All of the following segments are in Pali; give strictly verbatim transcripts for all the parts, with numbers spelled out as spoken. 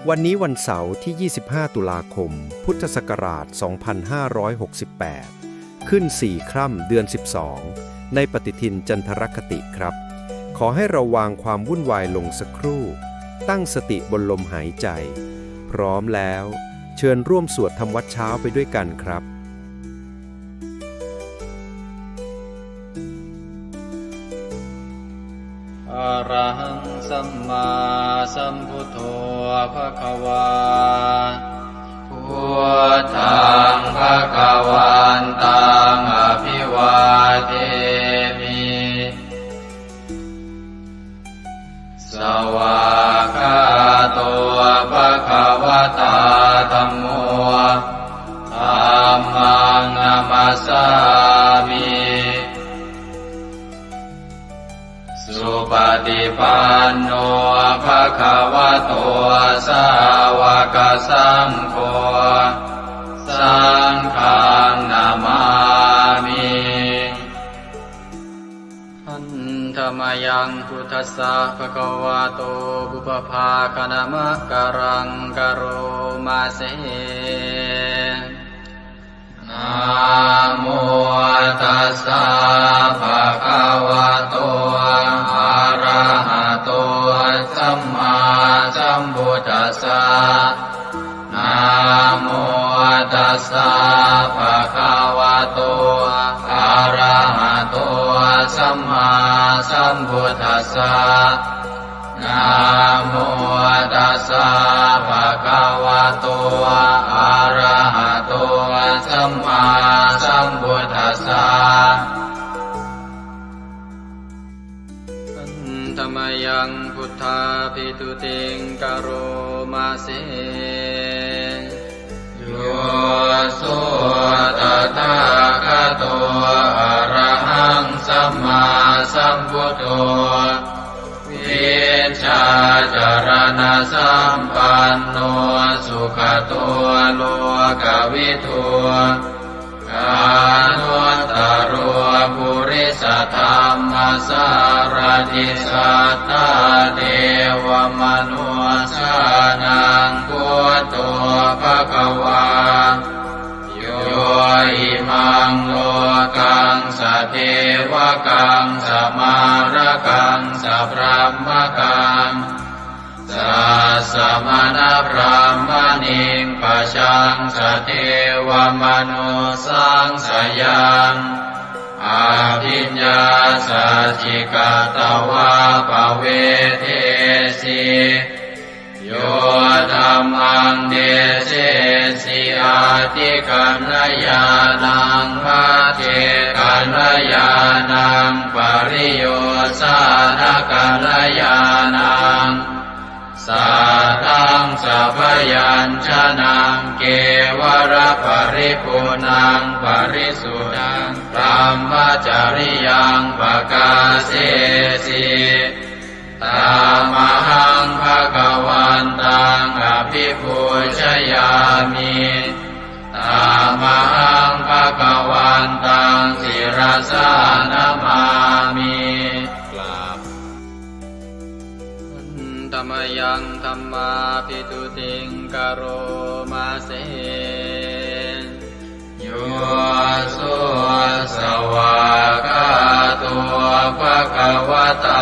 วันนี้วันเสาร์ที่ ยี่สิบห้า ตุลาคม พุทธศักราช สองพันห้าร้อยหกสิบแปด ขึ้น สี่ ค่ำ เดือน สิบสอง ในปฏิทินจันทรคติครับ ขอให้เราวางความวุ่นวายลงสักครู่ ตั้งสติบนลมหายใจ พร้อมแล้ว เชิญร่วมสวดทำวัตรเช้าไปด้วยกันครับ Arahaṃ sammāsambuddho bhagavā. Buddhaṃ bhagavantaṃ abhivādemi. Svākkhāto bhagavatā dhammo. Dhammaṃ namassāmi. Supaṭipanno bhagavato sāvakasaṅgho. Saṅghaṃ namāmi. Handa mayaṃ buddhassa bhagavato pubbabhāganamakāraṃ karoma se. Namo tassa bhagavato arahato sammāsambuddhassa. Namo tassa bhagavato arahato sammāsambuddhassa. Namo tassa bhagavato arahato sammāsambuddhassa. Handa mayaṃ buddhābhistutiṃ karoma se. Yo so tathāgato arahaṃ sammāsambuddho, vijjācaraṇasampanno sugato lokavidū, anuttaro purisadammasārathi satthā devamanussānaṃ buddho bhagavā. Yo imaṃ lokaṃ sadevakaṃ samārakaṃ sabrahmakaṃ sassamaṇabrāhmaṇiṃ pajaṃ sadevamanussānaṃ sayaṃ abhiññāsacchikatvā pavedesi. Yo dhammaṃ desesi atthikaṇhāyānaṃ pacchekaṇhāyānaṃ pariyosānakaṇhāyānaṃ sātthaṃ sabyañjanaṃ kevalaparipuṇṇaṃ parisuddhaṃ brahmacariyaṃ pakāsesi. Tamahaṃ bhagavantaṃ abhipūjayāmi. Tamahaṃ bhagavantaṃ sirasā namāmi. กราบ Handa mayaṃ dhammābhistutiṃ karoma se. Yo so svākkhāto bhagavatā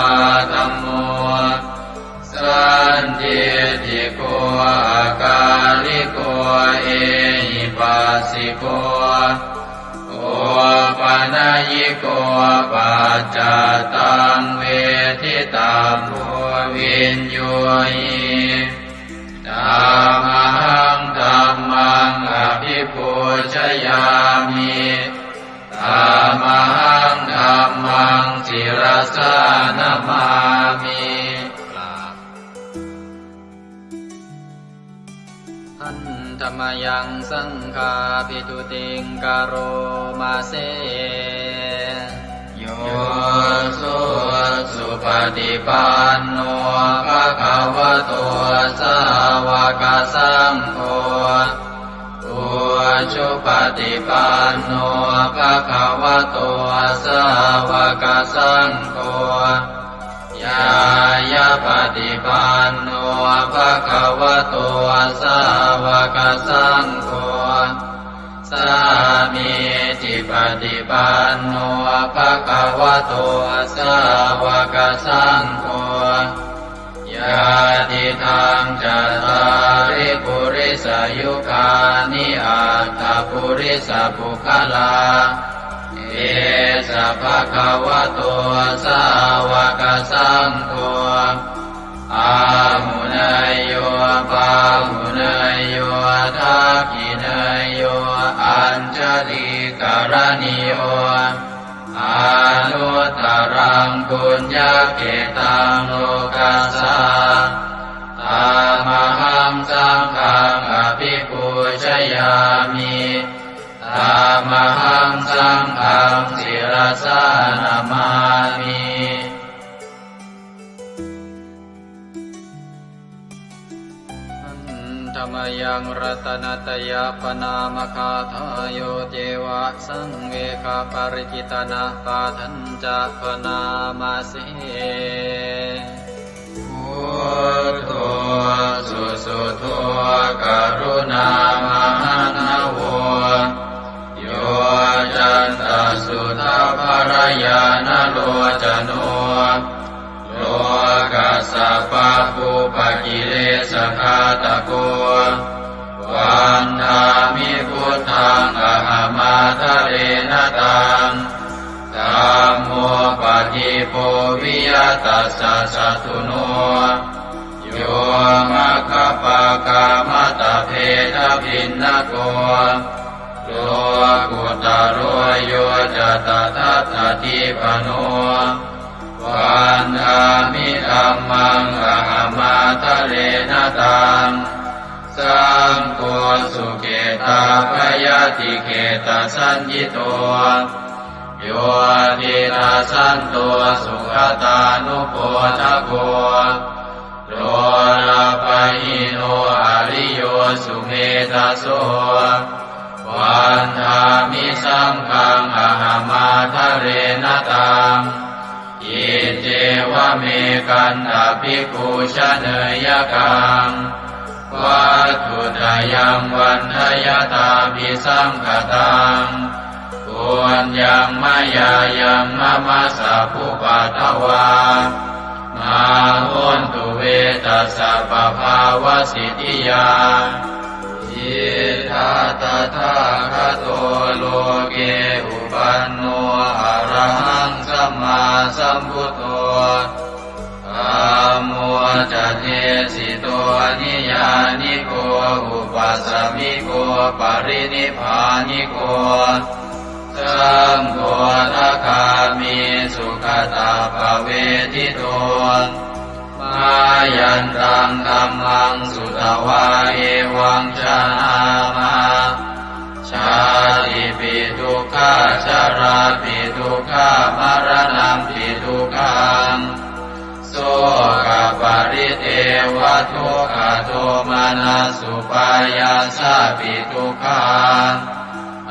dhammo sandiṭṭhiko akāliko ehipassiko opanayiko paccattaṃ veditabbo viññūhi. Tamahaṃ dhammaṃ abhipūjayāmi. Tamahaṃ dhammaṃ sirasā namāmi. กราบ Handa mayaṃ saṅghābhistutiṃ karoma se. Yo so supaṭipanno bhagavato sāvakasaṅgho, ujupaṭipanno bhagavato sāvakasaṅgho, ñāyapaṭipanno bhagavato sāvakasaṅgho, sāmīcipaṭipanno bhagavato sāvakasaṅgho, yadidaṃ cattāri purisayugāni aṭṭha purisapuggalā, esa bhagavato sāvakasaṅgho, āhuneyyo pāhuneyyo dakkhiṇeyyo añjalikaraṇīyo, anuttaraṃ puññakkhettaṃ lokassā. Tamahaṃ saṅghaṃ abhipūjayāmi. Tamahaṃ saṅghaṃ sirasā namāmi. Handa mayaṃ ratanattayapaṇāmagāthāyo ceva saṃvegaparikitanapāṭhañca bhaṇāma se. Buddho susuddho karuṇāmahaṇṇavo, yoccantasuddhabbarañāṇalocano, lokassa pāpūpakilesaghātako, vandāmi buddhaṃ ahamādarena taṃ. Dhammo padīpo viya tassa satthuno, yo maggapākamatabbhedabhinnako, lokuttaro yo ca tadatthadīpano, vandāmi dhammaṃ ahamādarena taṃ. Saṅgho sukhetappayatikhetasaññito, yo tiṇṇassanto sugatānupodako, lolapahīno ariyo sumedhaso, vandāmi saṅghaṃ ahamādarena taṃ. Iccevamekantabhikkhū janeyyakaṃ, vatthuttayaṃ vandayatābhisaṅkhataṃ, puññaṃ mayā yaṃ mama sabbupaddavā, mā hontu ve tassa pabhāvasiddhiyā. Idha tathāgato loke uppanno arahaṃ sammāsambuddho, dhammo ca desito niyyāniko upasamiko parinibbāniko, saṅgho sakāmi sugatappavedito, mayantaṃ dhammaṃ sutvā evaṃ janāma, jātipi dukkhā jarāpi dukkhā maraṇampi dukkhaṃ, sokaparidevadukkhadomanassupāyāsāpi dukkhaṃ,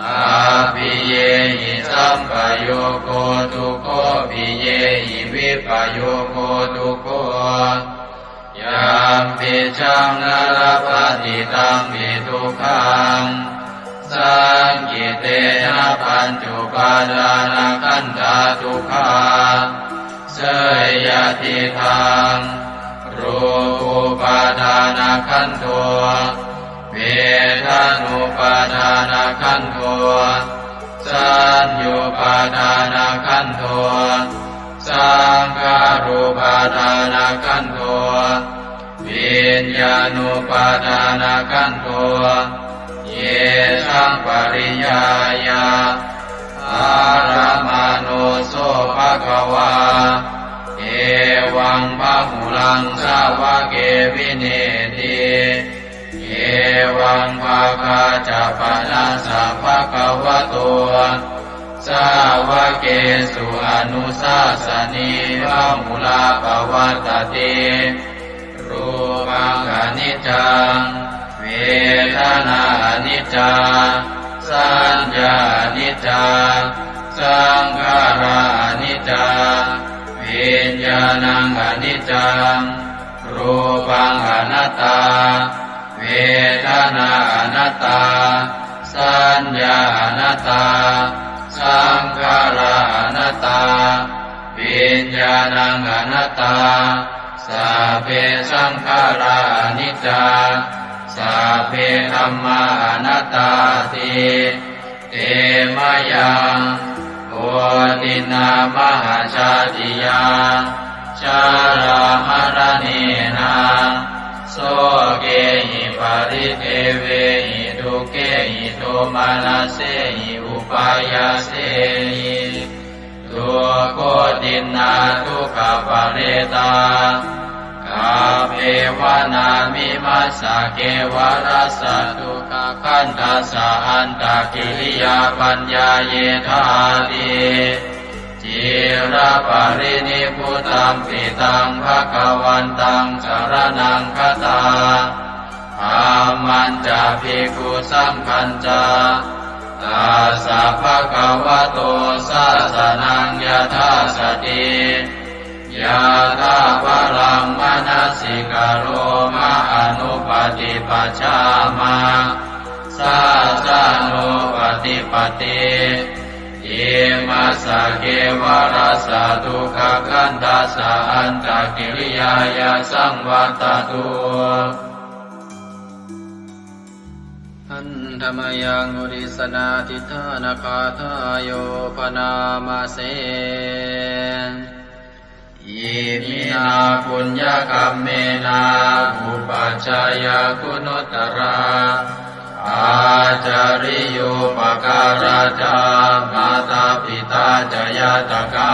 appiyehi sampayogo dukkho piyehi vippayogo dukkho, yampicchaṃ na labhati tampi dukkhaṃ, saṅkhittena pañcupādānakkhandhā dukkhā. Seyyathīdaṃ, rūpupādānakkhandho, vedanupādānakkhandho, saññupādānakkhandho, saṅkhārupādānakkhandho, viññāṇupādānakkhandho, yesaṃ pariññāya dharamāno so bhagavā, evaṃ bahulaṃ sāvake vineeti, evaṃ bhāgā ca panassa bhagavato sāvakesu anusāsanī bahulā pavattati. Rūpaṃ aniccaṃ, vedanā aniccā, saññā aniccā, Saṅkhārā aniccā, viññāṇaṃ aniccaṃ, rūpaṃ anattā, vedanā anattā, saññā anattā, saṅkhārā anattā, viññāṇaṃ anattā. Sabbe saṅkhārā aniccā, sabbe dhammā anattāti. Te mayaṃ otiṇṇā mahajātiyā, jarāmaraṇena, sokehi paridevehi, dukkhehi domanassehi upāyāsehi. Dukkhotiṇṇā dukkhaparetā, kappeva nāmimassa kevalassa dukkhakhandhassa antakiriyā paññāyethāti. Ciraparinibbutampi taṃ bhagavantaṃ saraṇaṃ gatā, dhammañca bhikkhusaṅghañca, tassa bhagavato sāsanaṃ yathā sati, yathābalaṃ manasikaroma anuppaṭipajjhāma, sāsanūpaṭipatti. Imassa kevalassa dukkhakhandhassa antakiriyāya saṃvattatu. Handa mayaṃ uddissanādhiṭṭhānagāthāyo bhaṇāma se. Iminā puññakammena upajjhāyā guṇuttarā, ācariyūpakārā ca mātā pitā ca ñātakā,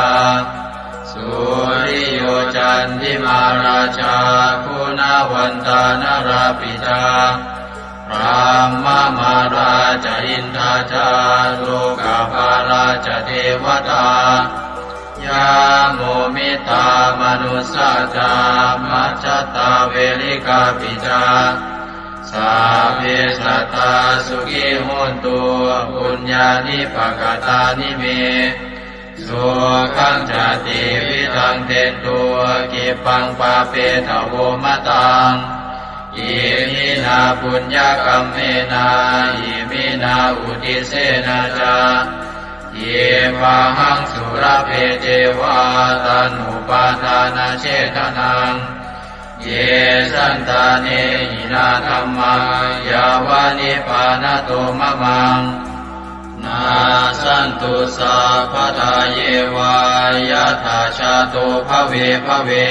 suriyo candimā rājā guṇavantā narāpi ca, brahmamārā ca indā ca lokapālā ca devatā, yamo mittā manussā ca majjhattā verikāpi ca, sabbe sattā sukhī hontu puññāni pakatāni me. Sukhañca tividhaṃ dentu khippaṃ pāpetha vo mataṃ. Iminā puññakammena iminā uddissena ca khippāhaṃ sulabhe ceva taṇhupādānachedanaṃ. Ye santāne hinā dhammā yāva nibbānato mamaṃ, nassantu sabbadā yeva yattha jāto bhave bhave.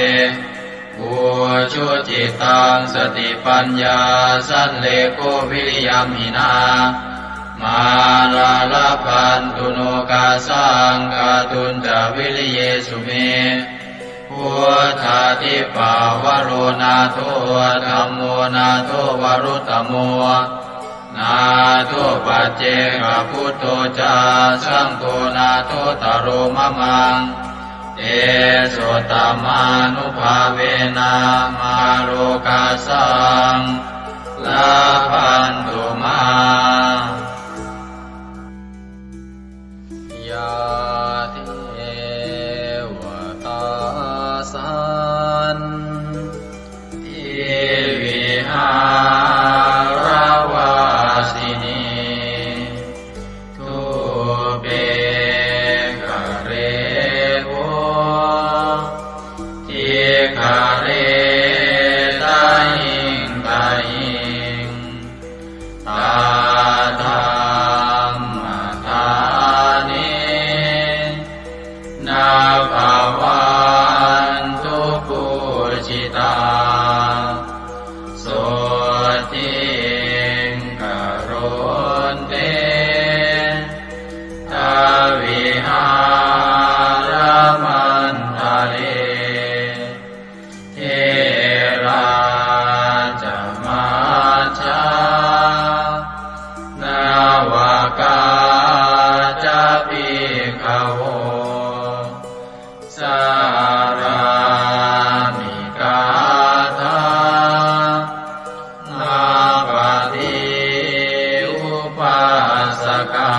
Ujucittaṃ satipaññā sallekho viriyamhinā, mārā labhantu nokāsaṃ kātuñca viriyesu me. Buddhādhipavaro nātho, dhammo nātho varuttamo, nātho paccekabuddho ca, saṅgho nāthottaro mamaṃ. Tesottamānubhāvena mārokāsaṃ labhantu mā. Yā devatā santi vihāravāsinī, thūpe ghare bodhighare tahiṃ tahiṃ, tā dhammadānena bhavantu pūjitā. Sotthiṃ karontedha vihāramaṇḍale. Therā ca majjhā navakā ca bhikkhavo, sārāmikā dhammapaṭi upāsakā.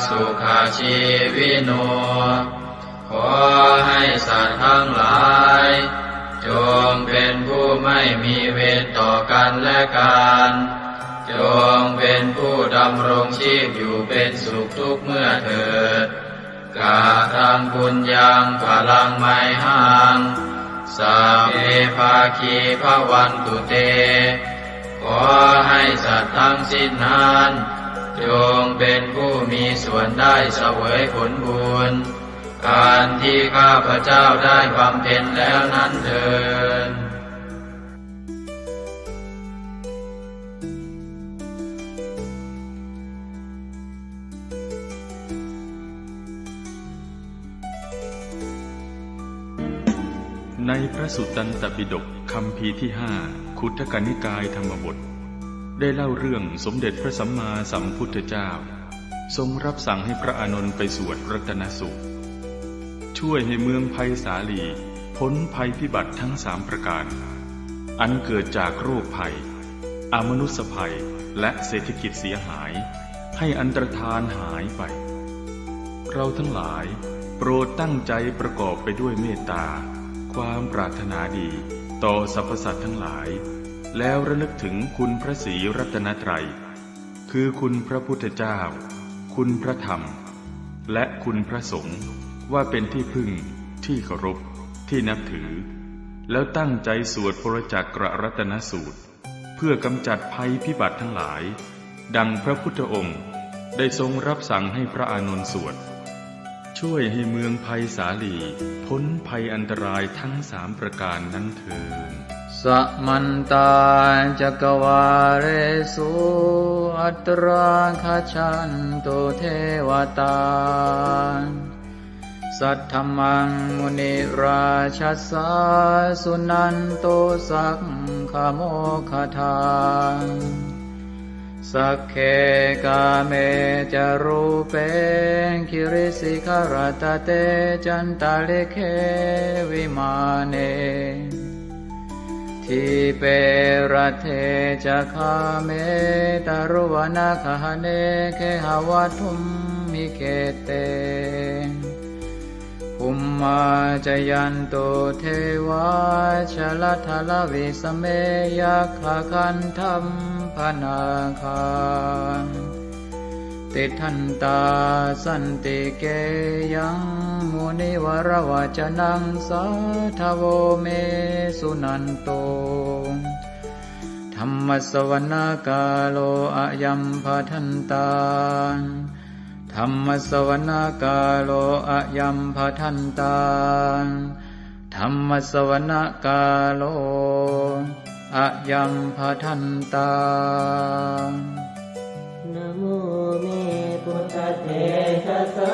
สุขชีวิโน ขอให้สัตว์ทั้งหลาย จงเป็นผู้ไม่มีเวรต่อกันและกัน จงเป็นผู้ดำรงชีพอยู่เป็นสุขทุกเมื่อเถิด Kataṃ puññaṃ phalaṃ mayhaṃ, sabbe bhāgī bhavantu te. ขอให้สัตว์ทั้งสิ้นนั้น จงเป็นผู้มีส่วนได้เสวยผลบุญ อันที่ข้าพเจ้าได้บำเพ็ญแล้วนั้นเทอญ ในพระสุตตันตปิฎกคัมภีร์ที่ห้า ขุททกนิกายธรรมบท ได้เล่าเรื่องสมเด็จพระสัมมาสัมพุทธเจ้า ทรงรับสั่งให้พระอานนท์ไปสวดรัตนสูตร ช่วยให้เมืองไพศาลีพ้นภัยพิบัติทั้งสามประการ อันเกิดจากโรคภัย อมนุสภัย และเศรษฐกิจเสียหาย ให้อันตรธานหายไป เราทั้งหลายโปรดตั้งใจประกอบไปด้วยเมตตา ความปรารถนาดีต่อสรรพสัตว์ทั้งหลาย แล้วระลึกถึงคุณพระศรีรัตนตรัย คือคุณพระพุทธเจ้า คุณพระธรรม และคุณพระสงฆ์ ว่าเป็นที่พึ่ง ที่เคารพ ที่นับถือ แล้วตั้งใจสวดปรจักกรัตนสูตร เพื่อกำจัดภัยพิบัติทั้งหลาย ดังพระพุทธองค์ได้ทรงรับสั่งให้พระอานนท์สวด ช่วยให้เมืองไพศาลีพ้นภัยอันตรายทั้งสามประการนั้นเทอญ Samantā cakkavāḷesu atrāgacchantu devatā. Saddhammaṃ munirājassa suṇantu saggamokkhadaṃ. Sagge kāme ca rūpe girisikharataṭe cantalikkhe vimāne, dīpe raṭṭhe ca gāme taruvanagahane gehavatthumhi khette, bhummā cāyantu devā jalathalavisame yakkhagandhabbanāgā, tiṭṭhantā santike yaṃ munivaravacanaṃ sādhavo me suṇantu. Dhammassavanakālo ayambhadantā. Dhammassavanakālo ayambhadantā. Dhammassavanakālo ayambhadantā. Namo me buddhatejasā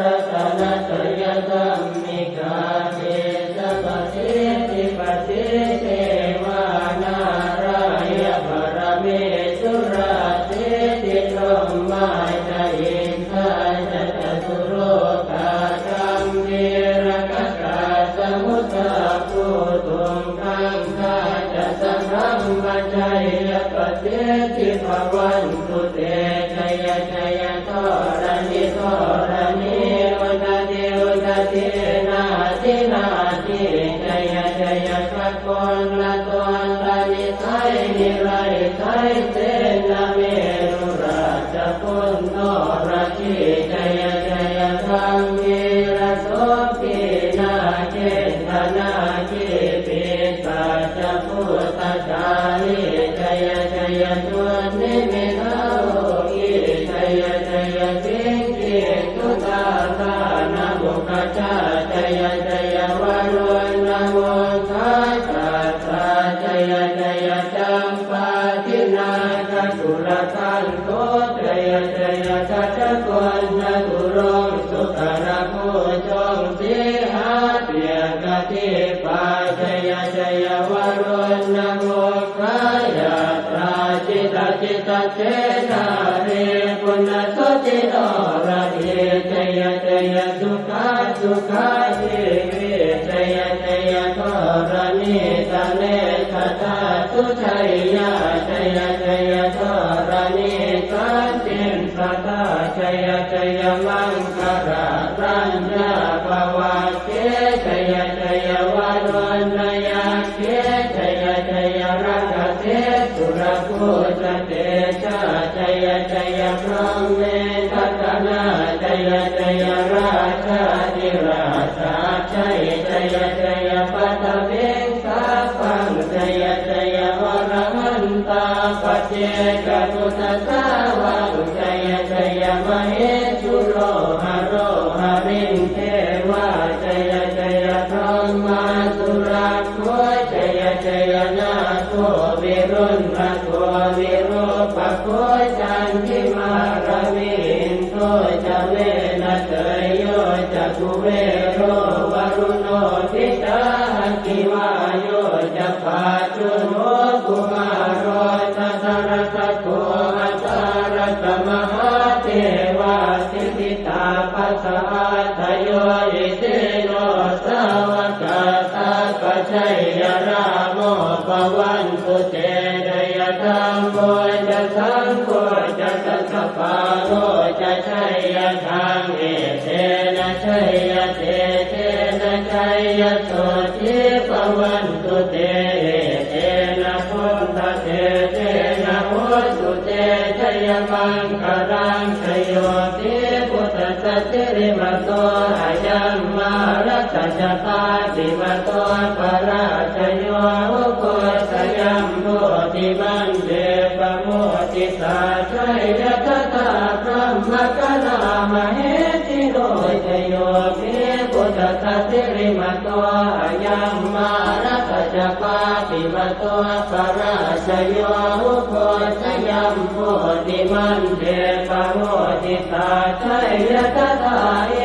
ratanattayadhammikā tejapasiddhi pasīdevā nārāyaparamesurā siddhibrahmā ca indā ca catulokā gambhīrakkhakā samuddā bhūtuṃ gaṅgā ca sabrahmajayapasiddhi bhavantu te. Jaya jaya dharaṇi dharaṇī udadhi udadhī nadi nadī. Jaya jaya gagonlatonlanisai niraisai senamerurājaguṇḍho radhī. Jaya jaya gambhīrasombhī nāgendanāgī pisācabhūtakālī. Jaya jaya dunnimittarogī. Jaya jaya siṅgī sudādānamukhajā. Jaya jaya varuṇṇamukhasātrā. Jaya jaya campādināgakulagantho. Jaya jaya gajagonnaturaṅga sukarabhujaṅga sīhabyagghadīpā. Jaya jaya varuṇṇamukhayātrā jita jita cedārī puna sudhino radī. Jaya jaya sukhā sukhā jīvī. Jaya jaya dharaṇītale sadā sujayyā. Jaya jaya dharaṇī santin sadā. Jaya jaya maṅkarāraññā bhavagge jaya jaya varuṇṇayakkhe jaya jaya rakkhase surabhūjatejā jaya jaya brahmendagaṇā jaya jaya rājādhirājasājjai jaya jaya paṭhaviṃ sabbaṃ jaya jaya arahantā paccekabuddhasāvaṃ jaya jaya mahesuro haro harindevā jaya jaya brahmā surakkho jaya jaya nāgo viruḷhako virūpakkho candimā ravi indo ca venateyyo ca kuvero varuṇopi ca aggi vāyo ca pājuṇho kumāro dhataraṭṭhako aṭṭhārasa mahādevā siddhitāpasa-ādayo isino sāvakā sabbā jaya rāmo bhavantu te jaya dhammo ca saṅgho ca dasapālo ca jaya dhamme etena jaya tejena jaya sotthī bhavantu te etena buddhatejena hotu te jayamaṅgalaṃ jayo hi buddhassa sirīmato ayaṃ mārassa ca pāpimato parājayo ugghosayuṃ bodhimaṇḍe pamoditā jaya tadā brahmagaṇā mahesino jayo hi buddhassa sirīmato ayaṃ mārassa ca pāpimato parājayo ugghosayuṃ bodhimaṇḍe pamoditā jaya tadā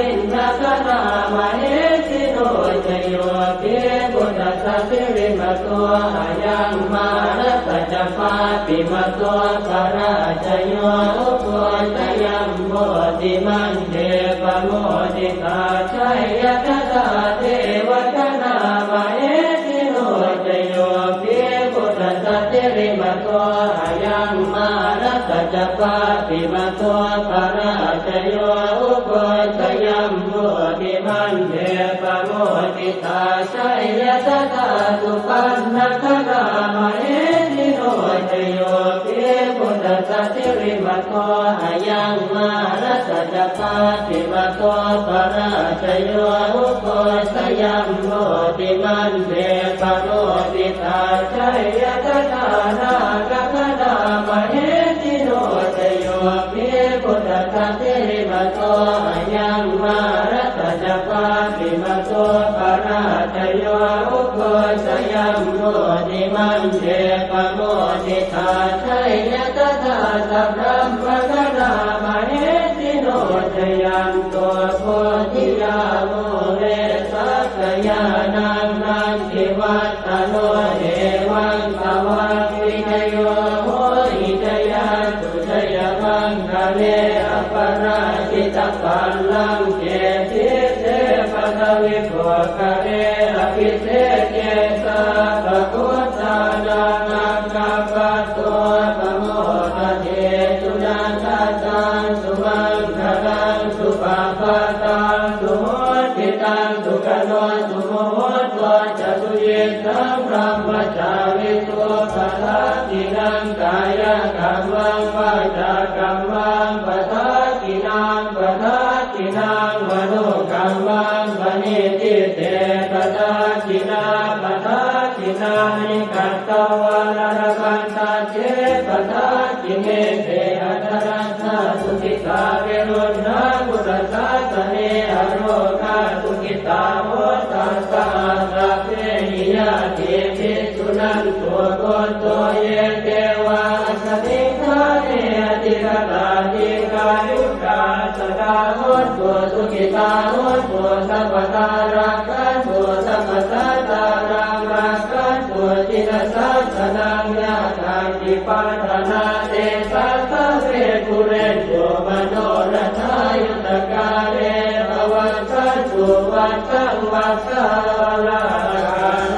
indagaṇā mahesino jayo hi buddhassa sirīmato ayaṃ mārassa ca pāpimato parājayo ugghosayuṃ bodhimaṇḍe pamoditā jaya tadā devagaṇā mahesino jayo hi buddhassa sirīmato ayaṃ mārassa ca pāpimato parājayo ugghosayuṃ bodhimaṇḍe pamoditā jaya tadā supaṇṇagaṇā mahesino jayo hi buddhassa sirīmato ayaṃ mārassa ca pāpimato parājayo ugghosayuṃ bodhimaṇḍe pamoditā jaya tadā nāgagaṇā mahesino jayo hi buddhassa sirīmato ayaṃ mārassa ca pāpimato parājayo ugghosayuṃ bodhimaṇḍe pamoditā jaya tadā sabrahmagaṇā mahesino jayanto bodhiyā mūle sakyānaṃ nandivaḍ ḍhano evaṃ tvaṃ vijayo hohi jayassu jayamaṅgale aparājitapallaṅke sīse paṭhavipokkhare abhiseke sabbabuddhānaṃ aggappatto pamodati. Sunakkhattaṃ sumaṅgalaṃ supabhātaṃ suhuṭṭhitaṃ sukhaṇo sumuhutto ca suyiṭṭhaṃ brahmacārisu padakkhiṇaṃ kāyakammaṃ vācākammaṃ padakkhiṇaṃ padakkhiṇaṃ manokammaṃ paṇidhī te padakkhiṇā padakkhiṇāni katvāna labhantatthe padakkhiṇe. Te atthaladdhā sukhitā viruḷhā buddhasāsane arogā sukhitā hotha saha sabbehi ñātibhi. Suṇantu bhonto ye devā asmiṃ ṭhāne adhigatā dīghāyukā sadā hontu sukhitā hontu sabbadā rakkhantu sabbasattānaṃ rakkhantu jinasāsanaṃ. Yā kāci patthanā tesaṃ sabbe pūrentu manorathā yuttakāle pavassantu vassaṃ vassāvalā.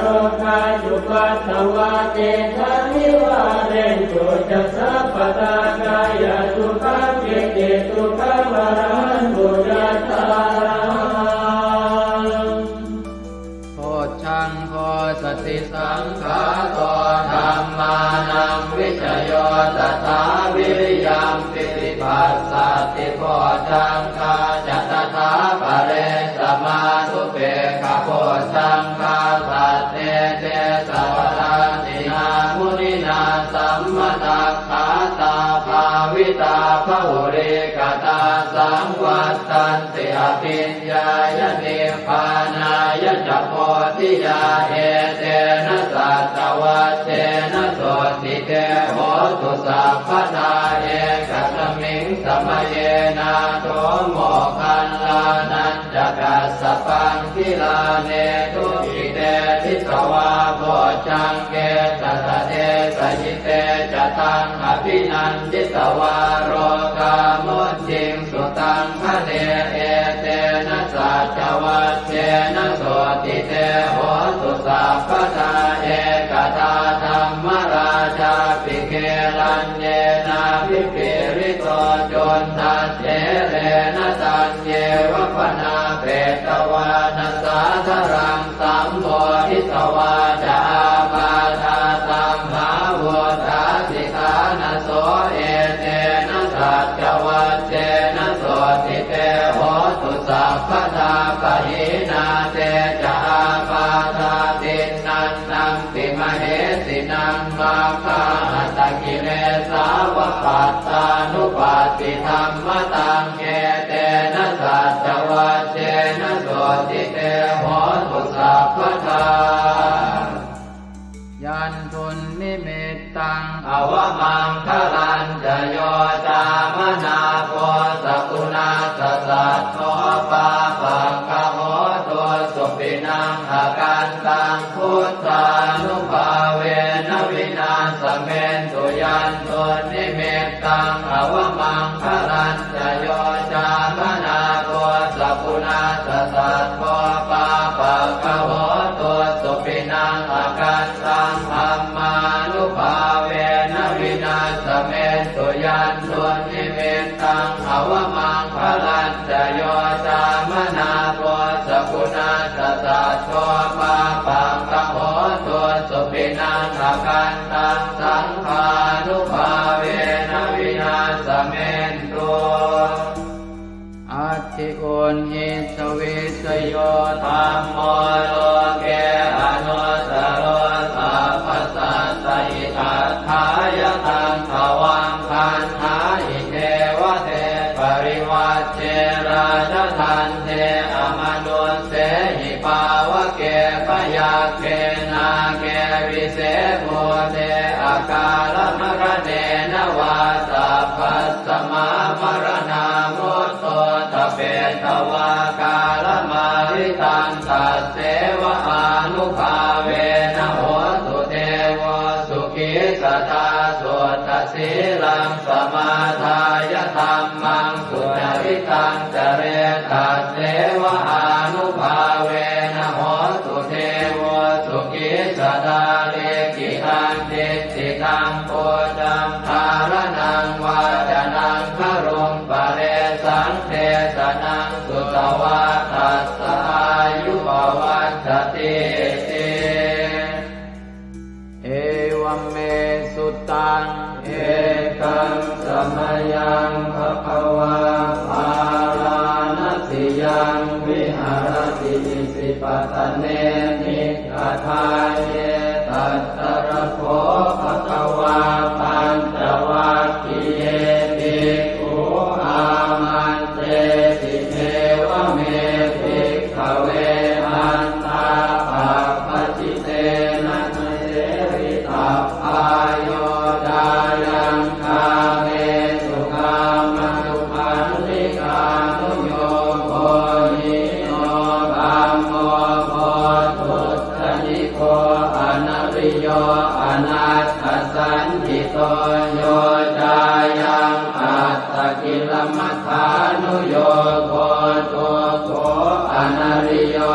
Rogā cupaddavā tesaṃ nivārentu ca sabbadā. Kāyasukhaṃ cittisukhaṃ arahantu Bojjhaṅgo satisaṅkhāto dhammānaṃ vicayo tathā viriyampīti passaddhi bojjhaṅgā ca tathāpare samādhupekkhabojjhaṅgā sattete sabbadassinā muninā sammadakkhātā bhāvitā bahulīkatā saṃvattanti abhiññāya nibbānāya ca bodhiyā etena saccavajjena sotthi te hotu sabbadā. Ekasmiṃ samaye nātho moggallānañca kassapaṃ gilāne dukkhite disvā bojjhaṅge satta desayi te ca taṃ abhinanditvā rogā mucciṃsu taṃ khaṇe etena saccavajjena sotthi te hotu sabbadā. Ekadā dhammarājāpi gelaññenābhipīḷito cundattherena taññeva bhaṇāpetvāna sādaraṃ sammoditvā ca ābādhā tamhā vuṭṭhāsi ṭhānaso etena saccavajjena sotthi te hotu sabbadā. Pahīnā te ca ābādhā tiṇṇannampi mahesinaṃ maggāhatakilesāva pattānuppattidhammataṃ etena saccavajjena sotthi te hotu sabbadā. Yandunnimittaṃ avamaṅgalañca yo cāmanāpo sakuṇassa saddo pāpaggaho dussupinaṃ akantaṃ buddhānubhāvena vināsamentu. Yandunnimittaṃ avamaṅgalañca yo cāmanāpo sakuṇassa saddo pāpaggaho dussupinaṃ akantaṃ dhammānubhāvena vināsamentu. Yandunnimittaṃ avamaṅgalañca yo cāmanāpo sakuṇassa saddo pāpaggaho dussupinaṃ akantaṃ saṅghānubhāvena vināsamentu. Atthi uṇhissa vijayo dhammo loke anuttaro sabbasattahitatthāya taṃ tvaṃ gaṇhāhi devate. Parivajje rājadaṇḍe amanussehi pāvake byagghe nāge vise bhūte akālamaraṇena vā sabbasmā maraṇā mutto ṭhapetvā kālamāritaṃ tasseva ānubhāvena hotu devo sukhī sadā. Suddhasīlaṃ samādāya dhammaṃ sucaritaṃ care tasseva ānubhāvena hotu devo sukhī sadā. Likkhitaṃ cintitaṃ pūjaṃ dhāraṇaṃ vācanaṃ garuṃ paresaṃ desanaṃ sutvā tassa āyu pavaḍḍhatīti. Evaṃ me sutaṃ. Ekaṃ samayaṃ bhagavā bārāṇasiyaṃ viharati isipatane migadāye. Tatra kho bhagavā pañcavaggiye bhikkhū āmantesi: Evaṃ me bhikkhave antā pabbajitena na sevitabbā. Yo cāyaṃ kāmesu kāmasukhallikānuyogo hīno gammo pothujjaniko anariyo anatthasañhito. Yo cāyaṃ attakilamathānuyogo dukkho anariyo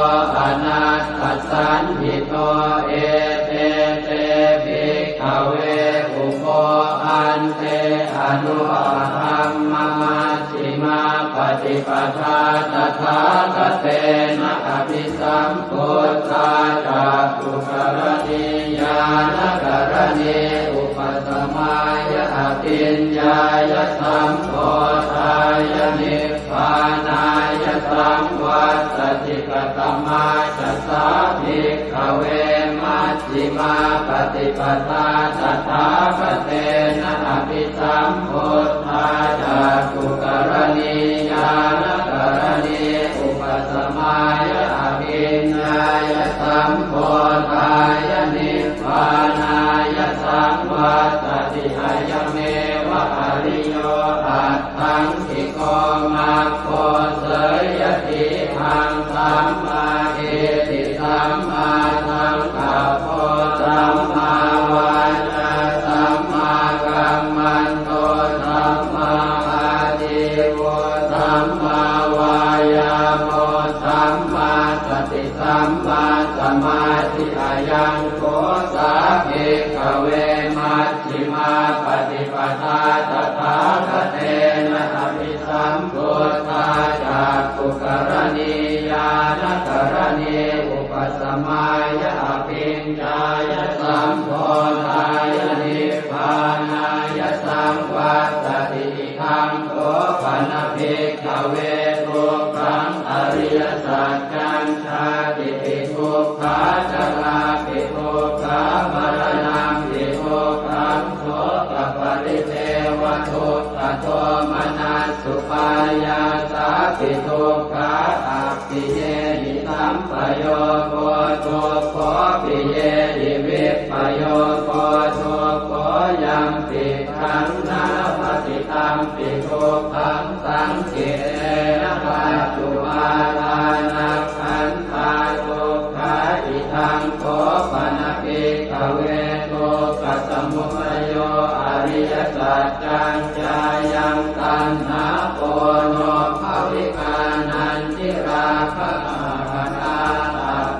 paṭipadā tathāgatena abhisambuddhā cakkhukaraṇī ñāṇakaraṇī upasamāya abhiññāya sambodhāya nibbānāya saṃvattati. Katamā ca sā bhikkhave maj jhimā paṭipadā tathāgatena abhisambuddhā cakkhukaraṇī ñāṇakaraṇī upasamāya abhiññāya sambodhāya nibbānāya saṃvattati. Ayameva ariyo aṭṭhaṅgiko maggo. Seyyathīdaṃ: sammādiṭṭhi sammāsaṅkappo sammāvācā sammākammanto sammāājīvo sammāvāyāmo sammāsati sammāsamādhi. Ayaṃ kho sā bhikkhave majjhimā paṭipadā tathāgatena abhi sambuddhā cakkhukaraṇī ñāṇakaraṇī upasamāya abhiññāya sambodhāya nibbānāya saṃvattati. Idaṃ kho pana bhikkhave dukkhaṃ ariyasaccaṃ. Jātipi dukkhā jarāpi dukkhā maraṇampi dukkhaṃ sokaparidevadukkhadomanassupāyāsāpi dukkhā appiyehi sampayogo dukkho piyehi vippayogo dukkho yampicchaṃ na labhati tampi dukkhaṃ saṅkhittena pañcupādānakkhandhā dukkhā. Idaṃ kho pana bhikkhave dukkhasamudayo ariyasaccaṃ. Yāyaṃ taṇhā ponobbhavikā nandirāgasahagatā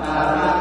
tatra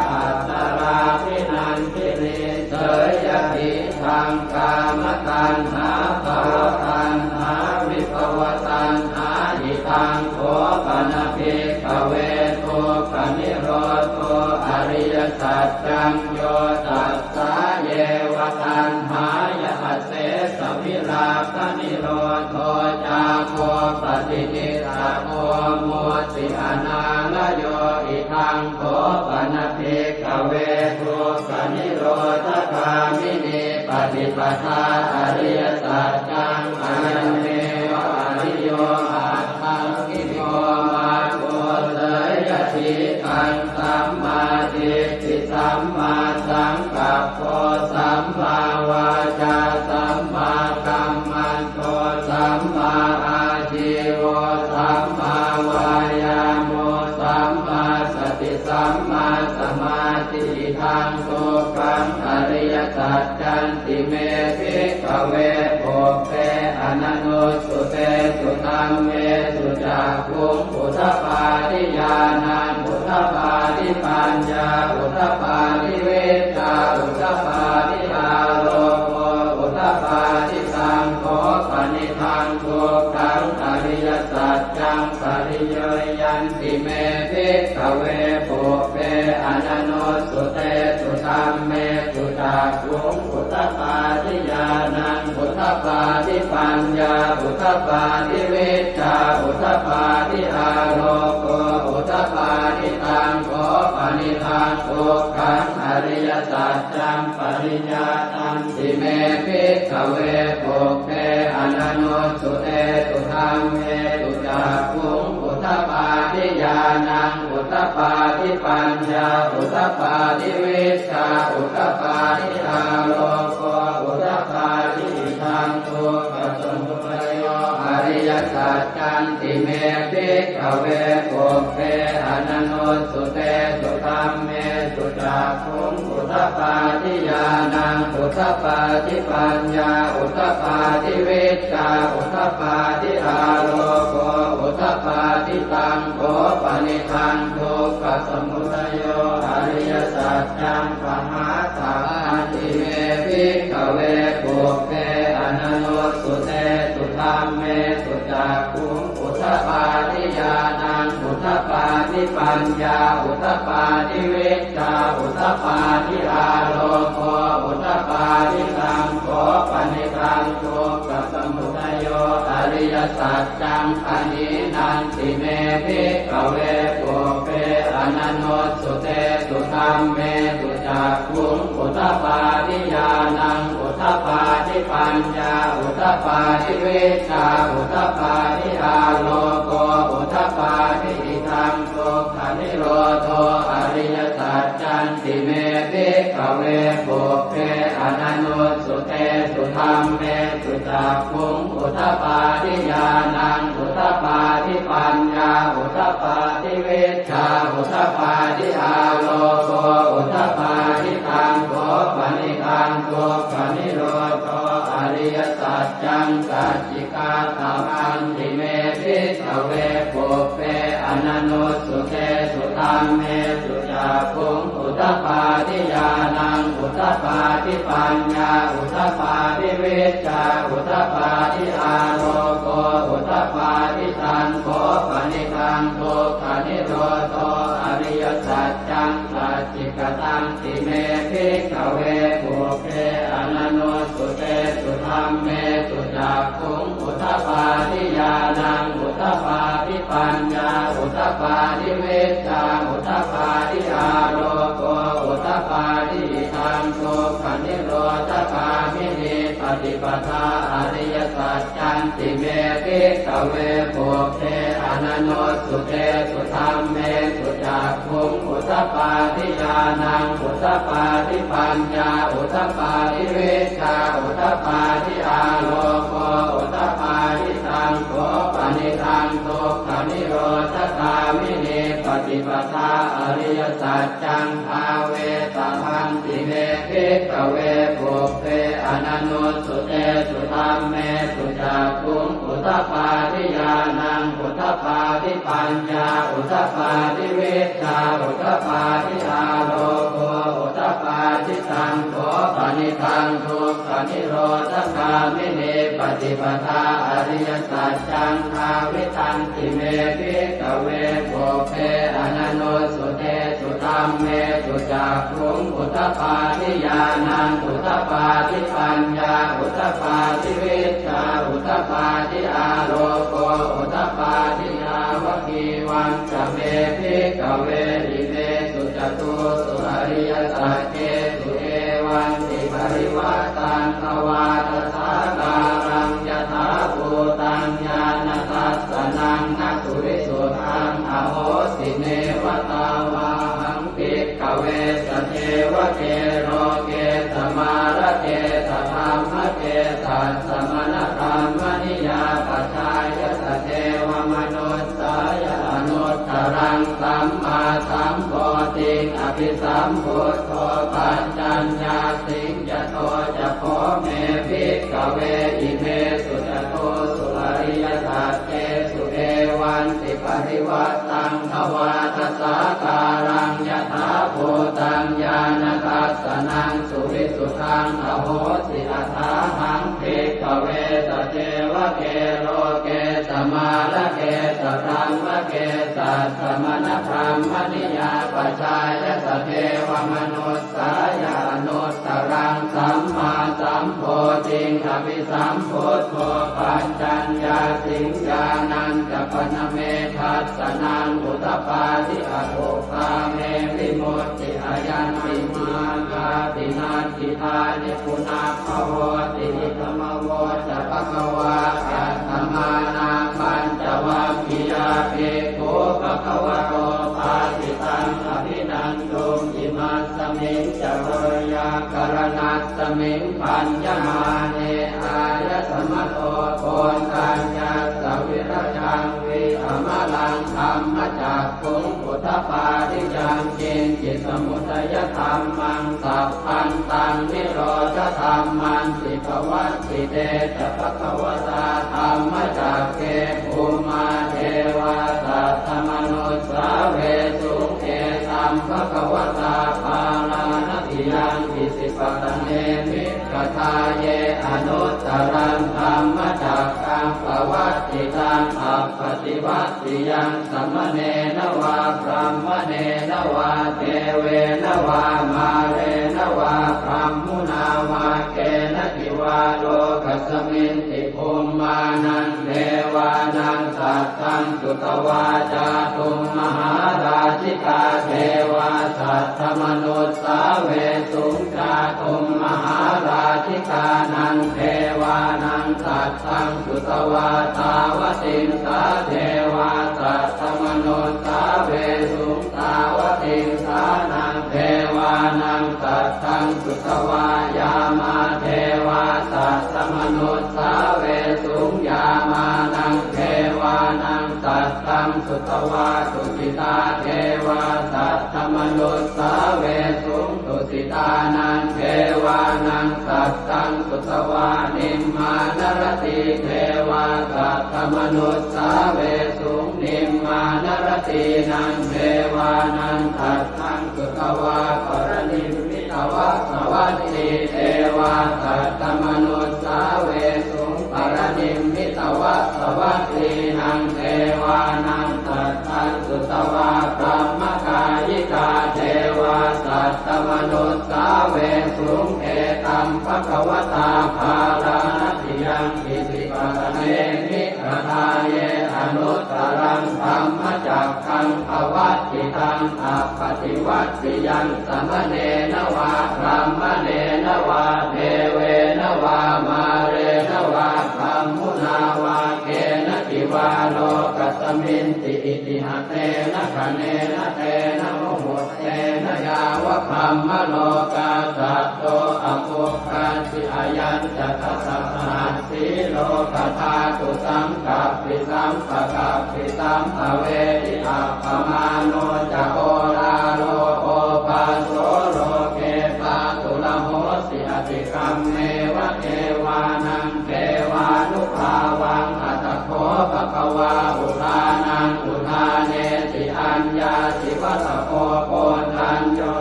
tatrābhinandinī seyyathī daṃ kāmataṇhā bhavataṇhā vibhavataṇhā. Idaṃ kho pana bhikkhave dukkhanirodho ariyasaccaṃ. Yo tassāyeva taṇhāya asesavirāganirodho cāgo paṭinissaggo mutti anālayo. Idaṃ kho pana bhikkhave dukkhanirodhagāminī paṭipadā ariyasaccaṃ. Ayameva ariyo aṭṭhaṅgiko maggo. Seyyathīdaṃ: sammādiṭṭhi sammāsaṅkappo sammāvācā sammākammanto sammāājīvo sammāvāyāmo sammāsati sammāsamādhi. Idaṃ dukkhaṃ ariyasaccanti me bhikkhave pubbe ananussutesu dhammesu cakkhuṃ udapādi ñāṇaṃ udapādi paññā udapādi vijjā udapādi āloko udapādi. Taṃ kho panidaṃ dukkhaṃ ariyasaccaṃ pariññeyyanti me bhikkhave pubbe ananussutesu dhammesu cakkhuṃ udapādi ñāṇaṃ udapādi paññā udapādi vijjā udapādi āloko udapādi. Taṃ kho panidaṃ dukkhaṃ ariyasaccaṃ pariññātanti me bhikkhave pubbe ananussutesu dhammesu cakkhuṃ udapādi ñāṇaṃ udapādi paññā udapādi vijjā udapādi āloko udapādi. Idaṃ dukkhasamudayo ariyasaccanti me bhikkhave pubbe ananussutesu dhammesu cakkhuṃ udapādi ñāṇaṃ udapādi paññā udapādi vijjā udapādi āloko udapādi. Taṃ kho panidaṃ dukkhasamudayo ariyasaccaṃ pahātabbanti me bhikkhave pubbe ananussutesu dhammesu cakkhuṃ udapādi ñāṇaṃ udapādi paññā udapādi vijjā udapādi āloko udapādi taṃ kho panidaṃ dukkhasamudayo ariyasaccaṃ pahīnanti me bhikkhave pubbe ananussutesu dhammesu cakkhuṃ udapādi ñāṇaṃ udapādi paññā udapādi vijjā udapādi āloko udapādi idaṃ dukkhanirodho ariyasaccanti me bhikkhave pubbe ananussutesu dhammesu cakkhuṃ udapādi ñāṇaṃ udapādi paññā udapādi vijjā udapādi āloko udapādi taṃ kho panidaṃ dukkhanirodho ariyasaccaṃ sacchikātamanti me bhikkhave pubbe ananussutesu dhammesu cakkhuṃ udapādi ñāṇaṃ udapādi paññā udapādi vijjā udapādi āloko udapādi taṃ kho panidaṃ dukkhanirodho ariyasaccaṃ sacchikatanti me bhikkhave pubbe ananussutesu dhammesu cakkhuṃ udapādi ñāṇaṃ udapādi paññā udapādi vijjā udapādi āloko udapādi idaṃ dukkhanirodhagāminī paṭipadā ariyasaccanti me bhikkhave pubbe ananussutesu dhammesu cakkhuṃ udapādi ñāṇaṃ udapādi paññā udapādi vijjā udapādi āloko udapādi taṃ kho panidaṃ dukkhanirodhagāminī paṭipadā ariyasaccaṃ bhāvetabbanti me bhikkhave pubbe ananussutesu dhammesu cakkhuṃ udapādi ñāṇaṃ udapādi paññā udapādi vijjā udapādi āloko udapādi taṃ kho panidaṃ dukkhanirodhagāminī paṭipadā ariyasaccaṃ bhāvitanti me bhikkhave pubbe ananussutesu dhammesu cakkhuṃ udapādi ñāṇaṃ udapādi paññā udapādi vijjā udapādi āloko udapādi yāvakīvañca me bhikkhave imesu catūsu ariyasaccesu evantiparivaṭṭaṃ dvādasākāraṃ yathābhūtaṃ ñāṇadassanaṃ na suvisuddhaṃ ahosi neva tāvāhaṃ bhikkhave sadevake loke samārake sadhammake sassamaṇabrāhmaṇiyā pajāya sadevamanussāya anuttaraṃ sammāsambodhiṃ abhisambuddho paccaññāsiṃ. Yato ca kho me bhikkhave imesu catūsu ariyasaccesu evantiparivaṭṭaṃ dvādasākāraṃ yathābhūtaṃ ñāṇadassanaṃ suvisuddhaṃ ahosi athāhaṃ bhikkhave sadevake loke samārake sabrahmake sassamaṇabrāhmaṇiyā pajāya sadevamanussāya anuttaraṃ sammāsambodhiṃ abhisambuddho paccaññāsiṃ. Ñāṇañca pana me dassanaṃ udapādi akuppā me vimutti ayaṃ nibbānāti natthi dāni punabbhavoti. Idamavoca bhagavā. Attamanā pañcavaggiyā bhikkhū bhagavato bhāsitaṃ abhinanduṃ. Imasmiñca veyyākaraṇasmiṃ bhaññamāne āyasmato koṇḍaññassa virajaṃ vītamalaṃ dhammacakkhuṃ udapādi yaṅkiñci samudayadhammaṃ sabbantaṃ nirodhadhammanti. Pavattite ca bhagavatā dhammacakke bhummā devā saddamanussāvesuṃ: Etaṃ bhagavatā Bārāṇasiyaṃ Isipatane Migadāye anuttaraṃ dhammacakkaṃ pavattitaṃ taṃ appaṭivattiyaṃ samaṇena vā brāhmaṇena vā devena vā mārena vā brahmunā vā kenaci vā lokasminti bhummānaṃ devānaṃ saddaṃ sutvā cātummahārājikā devā saddamanussāvesuṃ. Cātummahārājikānaṃ devānaṃ saddaṃ sutvā tāvatiṃsā devā saddamanussāvesuṃ. Tāvatiṃsānaṃ devānaṃ saddaṃ sutvā yāmā devā saddamanussāvesuṃ. Yāmānaṃ devānaṃ saddaṃ sutvā tusitā devā saddamanussāvesuṃ. Tusitānaṃ devānaṃ saddaṃ sutvā nimmānaratī devā saddamanussāvesuṃ. Nimmānaratīnaṃ devānaṃ saddaṃ sutvā paranimmitavasavatī devā saddamanussāvesuṃ. Paranimmitavasavattīnaṃ devānaṃ saddaṃ sutvā brahmakāyikā devā saddamanussāvesuṃ. Etaṃ bhagavatā bārāṇasiyaṃ isipatane migadāye anuttaraṃ dhammacakkaṃ pavattitaṃ appaṭivattiyaṃ samaṇena vā brāhmaṇena vā devena vā mārena vā brahmunā vā kenaci vā lokasminti. Itiha tena khaṇena tena muhuttena yāva brahmalokā saddo abbhuggacchi. Ayañca dasasahassī lokadhātu saṅkappi sampakappi sampavedhi. Appamāṇo ca oḷāro obhāso loke pāturahosi atikkhammeva devānaṃ devānubhāvaṃ. Atha kho bhagavā udānaṃ udānesi: Aññāsi vata bho Koṇḍañño,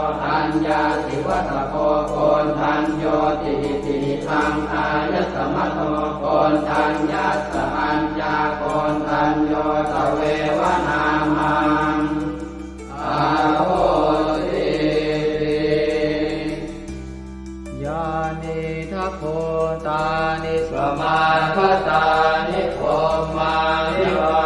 aññāsi vata bho Koṇḍaññoti. Itihidaṃ āyasmato Koṇḍaññassa aññākoṇḍañño tveva nāmaṃ ahosīti. Yānīdha bhūtāni samāgatāni bhummāni vā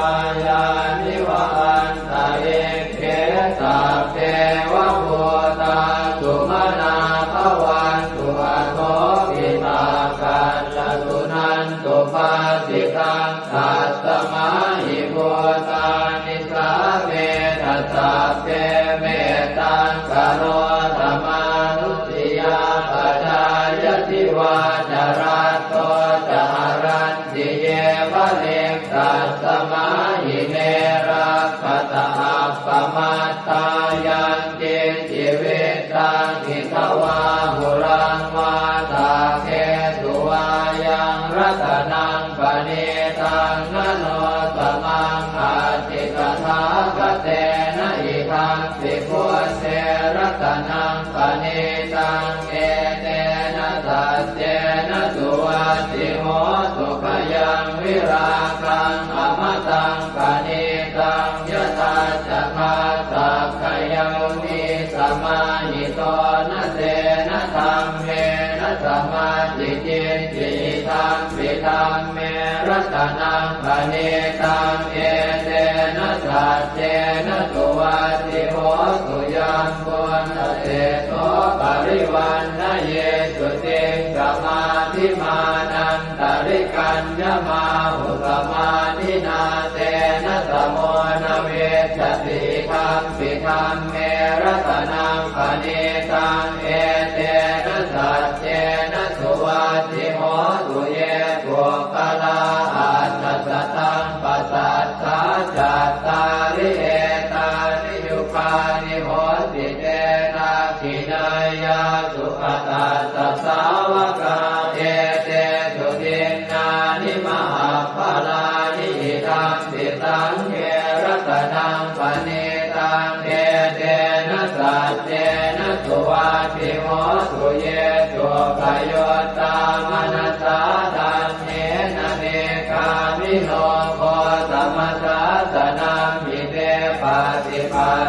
yāni va antalikkhe, sabbeva bhūtā sumanā bhavantu, athopi sakkacca suṇantu bhāsitaṃ. Tasmā hi bhūtā nisāmetha sabbe, mettaṃ karotha mānusiyā pajāya, divā ca ratto ca haranti ye baliṃ, tasmā hi ne rakkhatha appamattā. Yaṅ kiñci vittaṃ idha vā huraṃ vā, saggesu vā yaṃ ratanaṃ paṇītaṃ, na no samaṃ atthi tathāgatena, idampi buddhe ratanaṃ paṇītaṃ, etena saccena suvatthi hotu. Khayaṃ virāgaṃ amataṃ paṇītaṃ, yadajjhagā sakyamunī samāhito, na tena dhammena samatthi kiñci, idampi dhamme ratanaṃ paṇītaṃ, etena saccena suvatthi hotu. Yambuddhaseṭṭho parivaṇṇayī suciṃ, samādhimānan tarikaññamāhu, samādhinā tena samo na vijjati, idampi dhamme ratanaṃ paṇītaṃ, etena saccena suvatthi hotu. Ye puggalā aṭṭha sataṃ pasatthā, cattāri etāni yugāni honti, te dakkhiṇeyyā sugatassa sāvakā, etesu dinnāni mahapphalāni, idampi saṅghe ratanaṃ paṇītaṃ, etena saccena suvatthi hotu. Ye suppayuttā manasā daḷhena, nikkāmino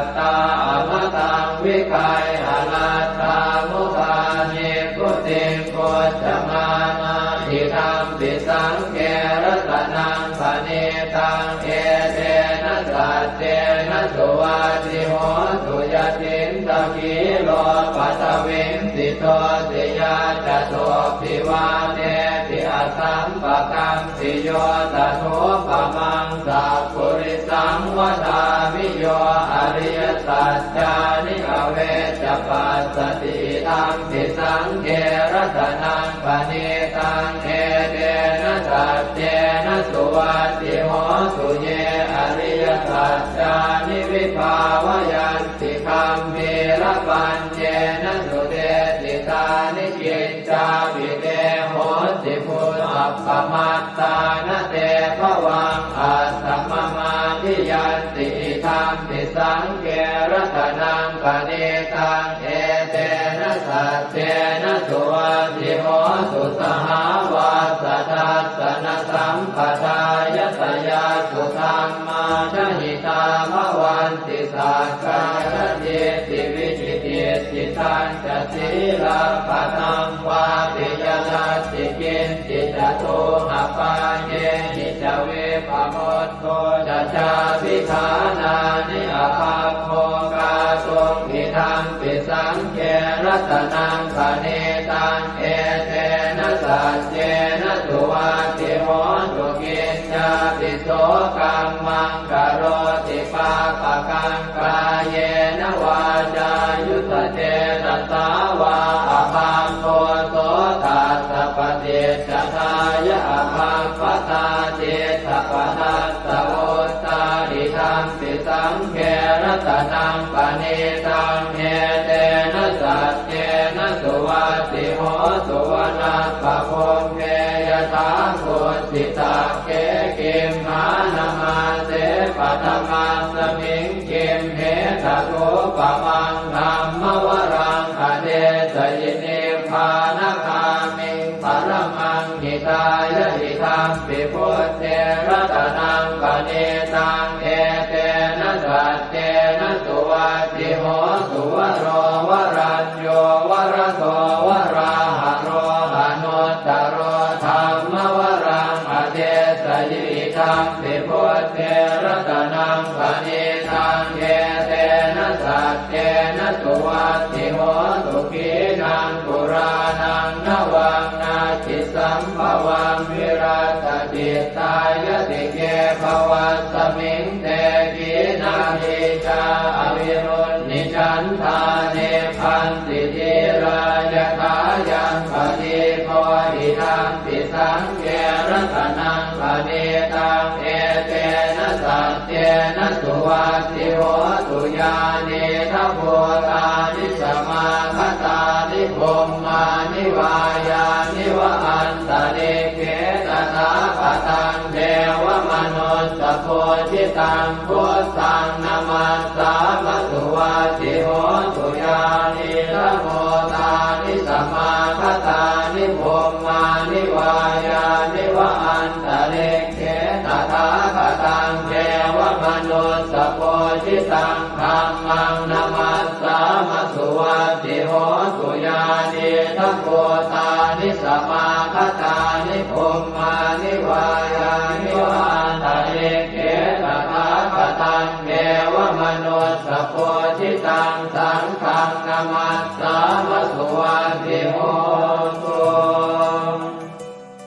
Amataṃ vigayha laddhā mudhā nibbutiṃ bhuñjamānā idampi saṅghe ratanaṃ paṇītaṃ etena saccena suvatthi hotu. Yacittakhīlo paṭhaviṃ sito siyā catubbhi vātebhi asampakampiyo tathūpamaṃ sappurisaṃ vadāmi yo ariyasaccāni avecca passati idampi saṅghe ratanaṃ paṇītaṃ etena saccena suvatthi hotu. Ye ariyasaccāni vibhāvayanti gambhīrapaññena sudesitāni kiccāpi te honti bhusappamattā na te bhavaṃ attamamadhiyanti idampi saṅghe ratanaṃ paṇītaṃ etena saccena suvatthi hotu. Sahāvassa dassanasambhadāya tayassu dhammā jahitā bhavanti sakkāyadiṭṭhi vicikicchitañca sīlabbataṃ vāpi yadatthi kiñci catūhapāyehi ca vippamu tto ca cābhiṭhānāni abhabbo kātuṃ idampi saṅghe ratanaṃ paṇītaṃ etena saccena suvatthi hotu. Kiñcāpi so kammaṃ karoti pāpakaṃ kāyena vācāyuda cetasā vā abhabbo so tassa paṭicca dāya abhabbatā diṭṭhapadassa vuttā idampi saṅghe ratanaṃ paṇītaṃ etena saccena suvatthi hotu. Vanappagumbe yathā kussitakkhē gimhānamāse paṭhamasmiṃ gimhe tathūpamaṃ dhammavaraṃ adesayi nibbānagāmiṃ paramaṃ hitāya idampi buddhe ratanaṃ paṇītaṃ etena saccena suvatthi hotu. Varo varañño varado varāharo anuttaro dhammavaraṃ adesayi idampi buddhe ratanaṃ paṇītaṃ etena saccena suvatthi hotu. Khīṇaṃ purāṇaṃ navaṃ natthi sambhavaṃ virattacittāyatike bhavasmiṃ te khīṇabījā avirūḷhichandā nibbanti dhīrā yathāyaṃ padīpo idampi saṅghe ratanaṃ paṇītaṃ etena saccena suvatthi hotu. Yānīdha bhūtāni samāgatāni bhummāni vā yāni va antalikkhe tathāgataṃ devamanussapūjitaṃ buddhaṃ namassāma suvatthi hotu. Yānīdha bhūtāni samāgatāni bhummāni vā yāni va antalikkhe tathāgataṃ devamanussapūjitaṃ dhammaṃ namassāma suvatthi hotu. Yānīdha bhūtāni samāgatāni bhummāni vā yāni va antalikkhe tathāgataṃ devamanussapūjitaṃ saṅghaṃ namassāma suvatthi hotu.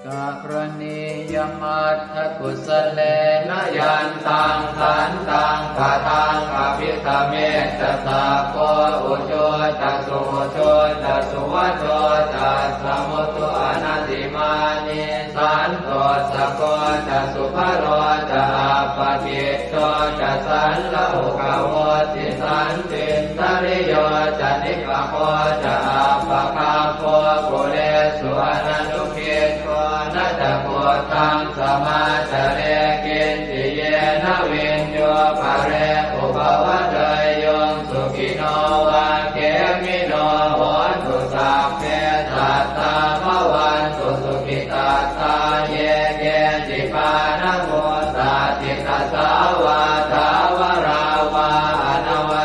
Karaṇīyamatthakusalena yantaṃ santaṃ padaṃ abhisamecca sakko ujū ca suhujū ca suvaco cassa mudu anatimānī santussako ca subharo ca appakicco ca sallahukavutti santindriyo ca nipako ca appagabbho kulesu ananu giddho na ca khuddaṃ samācare kiñci yena viññū pare upavadeyyuṃ. Sukhino vā khemino hontu sabbe sattā bhavantu sukhitattā. Ye keci pāṇabhūtatthi tasā vā thāvarā vā anava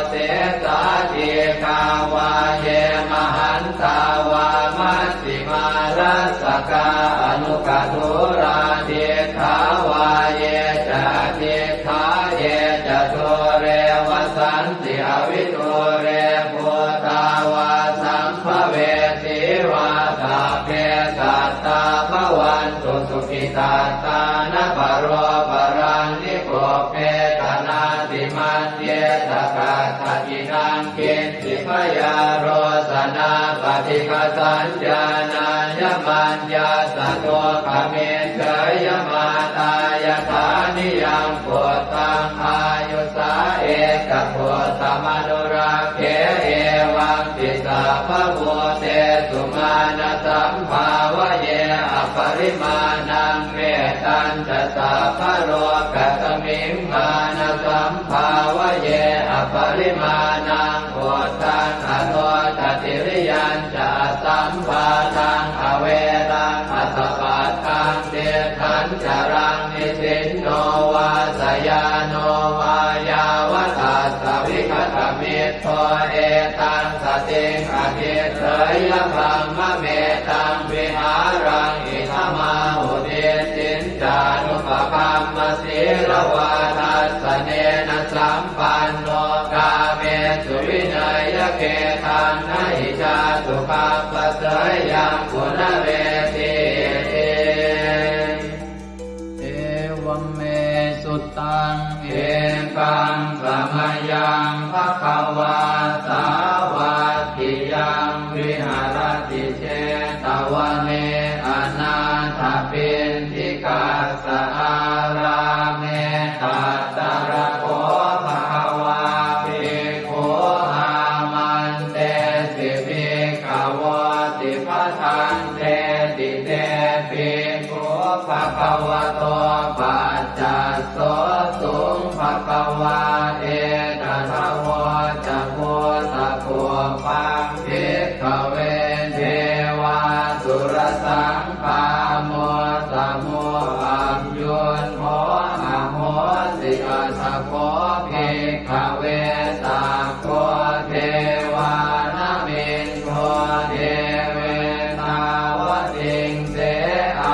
dūre bhūtā vā sambhavesī vā, sabbe sattā bhavantu sukhitattā. Na paro paraṃ nikubbetha, nātimaññetha katthaci naṃ kiñ ci. Byārosanā paṭighasaññā, nāññamaññassa dukkhamiccheyya. Mātā yathā niyaṃ puttaṃ, āyusā ekaputtamanurakkhe, evampi sabbabhūtesu, mānasambhāvaye aparimāṇaṃ. Mettañca sabbalokasmiṃ, mānasambhāvaye aparimāṇaṃ, uddhaṃ adho ca tiriyañca, asambādhaṃ averaṃ asapattaṃ. Tiṭṭhañcaraṃ nisinno vā, sayāno vā yāvatassa vigatamiddho, etaṃ satiṃ adhiṭṭheyya, brahmametaṃ vihāraṃ idhamāhu. Diṭṭhiñcānupagamma sīlavā, dassanena sampanno, kāmesu vineyya gedhaṃ, na hi jātu gabbhaseyyaṃ punaretīti. Evaṃ me sutaṃ. Ekaṃ samayaṃ bhagavā sāvatthiyaṃ viharati jetavane anāthapiṇḍikassa ārāme. Tatra kho bhagavā bhikkhū āmantesi bhikkhavoti. Bhadanteti te bhikkhū bhagavato paccassosuṃ. Bhagavā etadavoca. Bhūtapubbaṃ bhikkhave devāsurasaṅgāmo, samūham yutthō ahosi. Atha kho bhikkhave sakko devānamindo devetāvatiṃse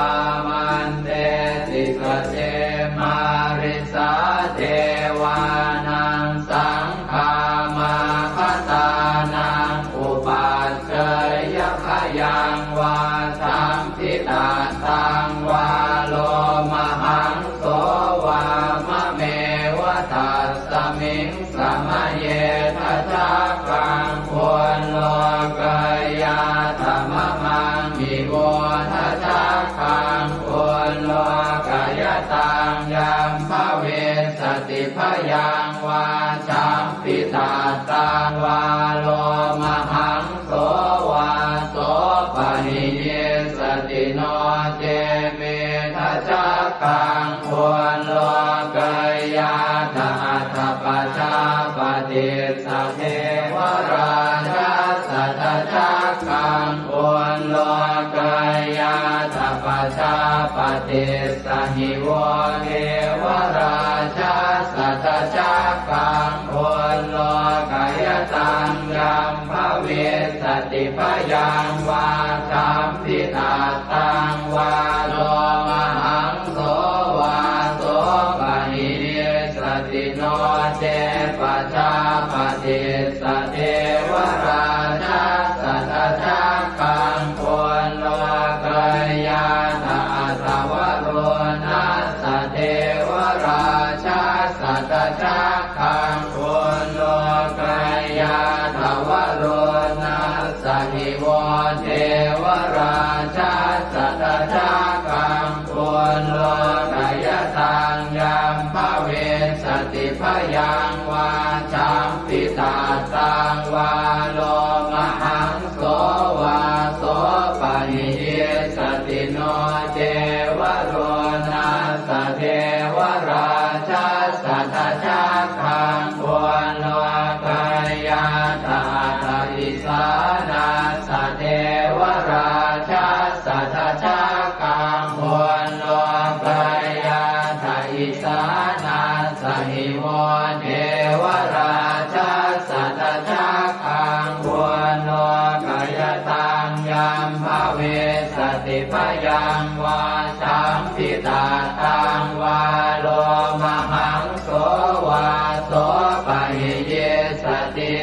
āmantesi. Sace mārisā devānaṃ saṅgāmā bhadānaṃ upajjheyya, bhayaṃ vā sampittattaṃ vā lomahaṃso vā mameva tasmiṃ samaye. Dhajaggaṃ ullokayātha mamaṃ ivo, dhajaggaṃ ullokayataṃ yaṃ bhavissati bhayaṃ vā sampittattaṃ vā lomahaṃso vā sopahiyissati. No ce me dhajaggaṃ ullokayātha, atha pajāpatissa devarājassa dhajaggaṃ ullokayātha, pajāpatissa hi vo devarājassa dhajaggaṃ ullokayataṃ yaṃ bhavissati bhayaṃ vā sampittattaṃ vā lomahaṃso vā sopahiyissati. No ce pajāpatissa devarājassa dhajaggaṃ ullokayātha, atha varuṇassa devarājassa dhajaggaṃ ullokayātha, varuṇassa hi vo devarājassa dhajaggaṃ ullokayataṃ yaṃ bhavissati bhayaṃ vā sampittattaṃ vā lomahaṃso vā sopahiyissati. No ce varuṇassa devarājassa dhajaggaṃ ullokayātha, atha isānassa devarājassa dhajaggaṃ ullokayātha, isānassa hi vo devarājassa dhajaggaṃ ullokayataṃ yaṃ bhavissati bhayaṃ vā sampittattaṃ vā lomahaṃso vā sopahiyissati.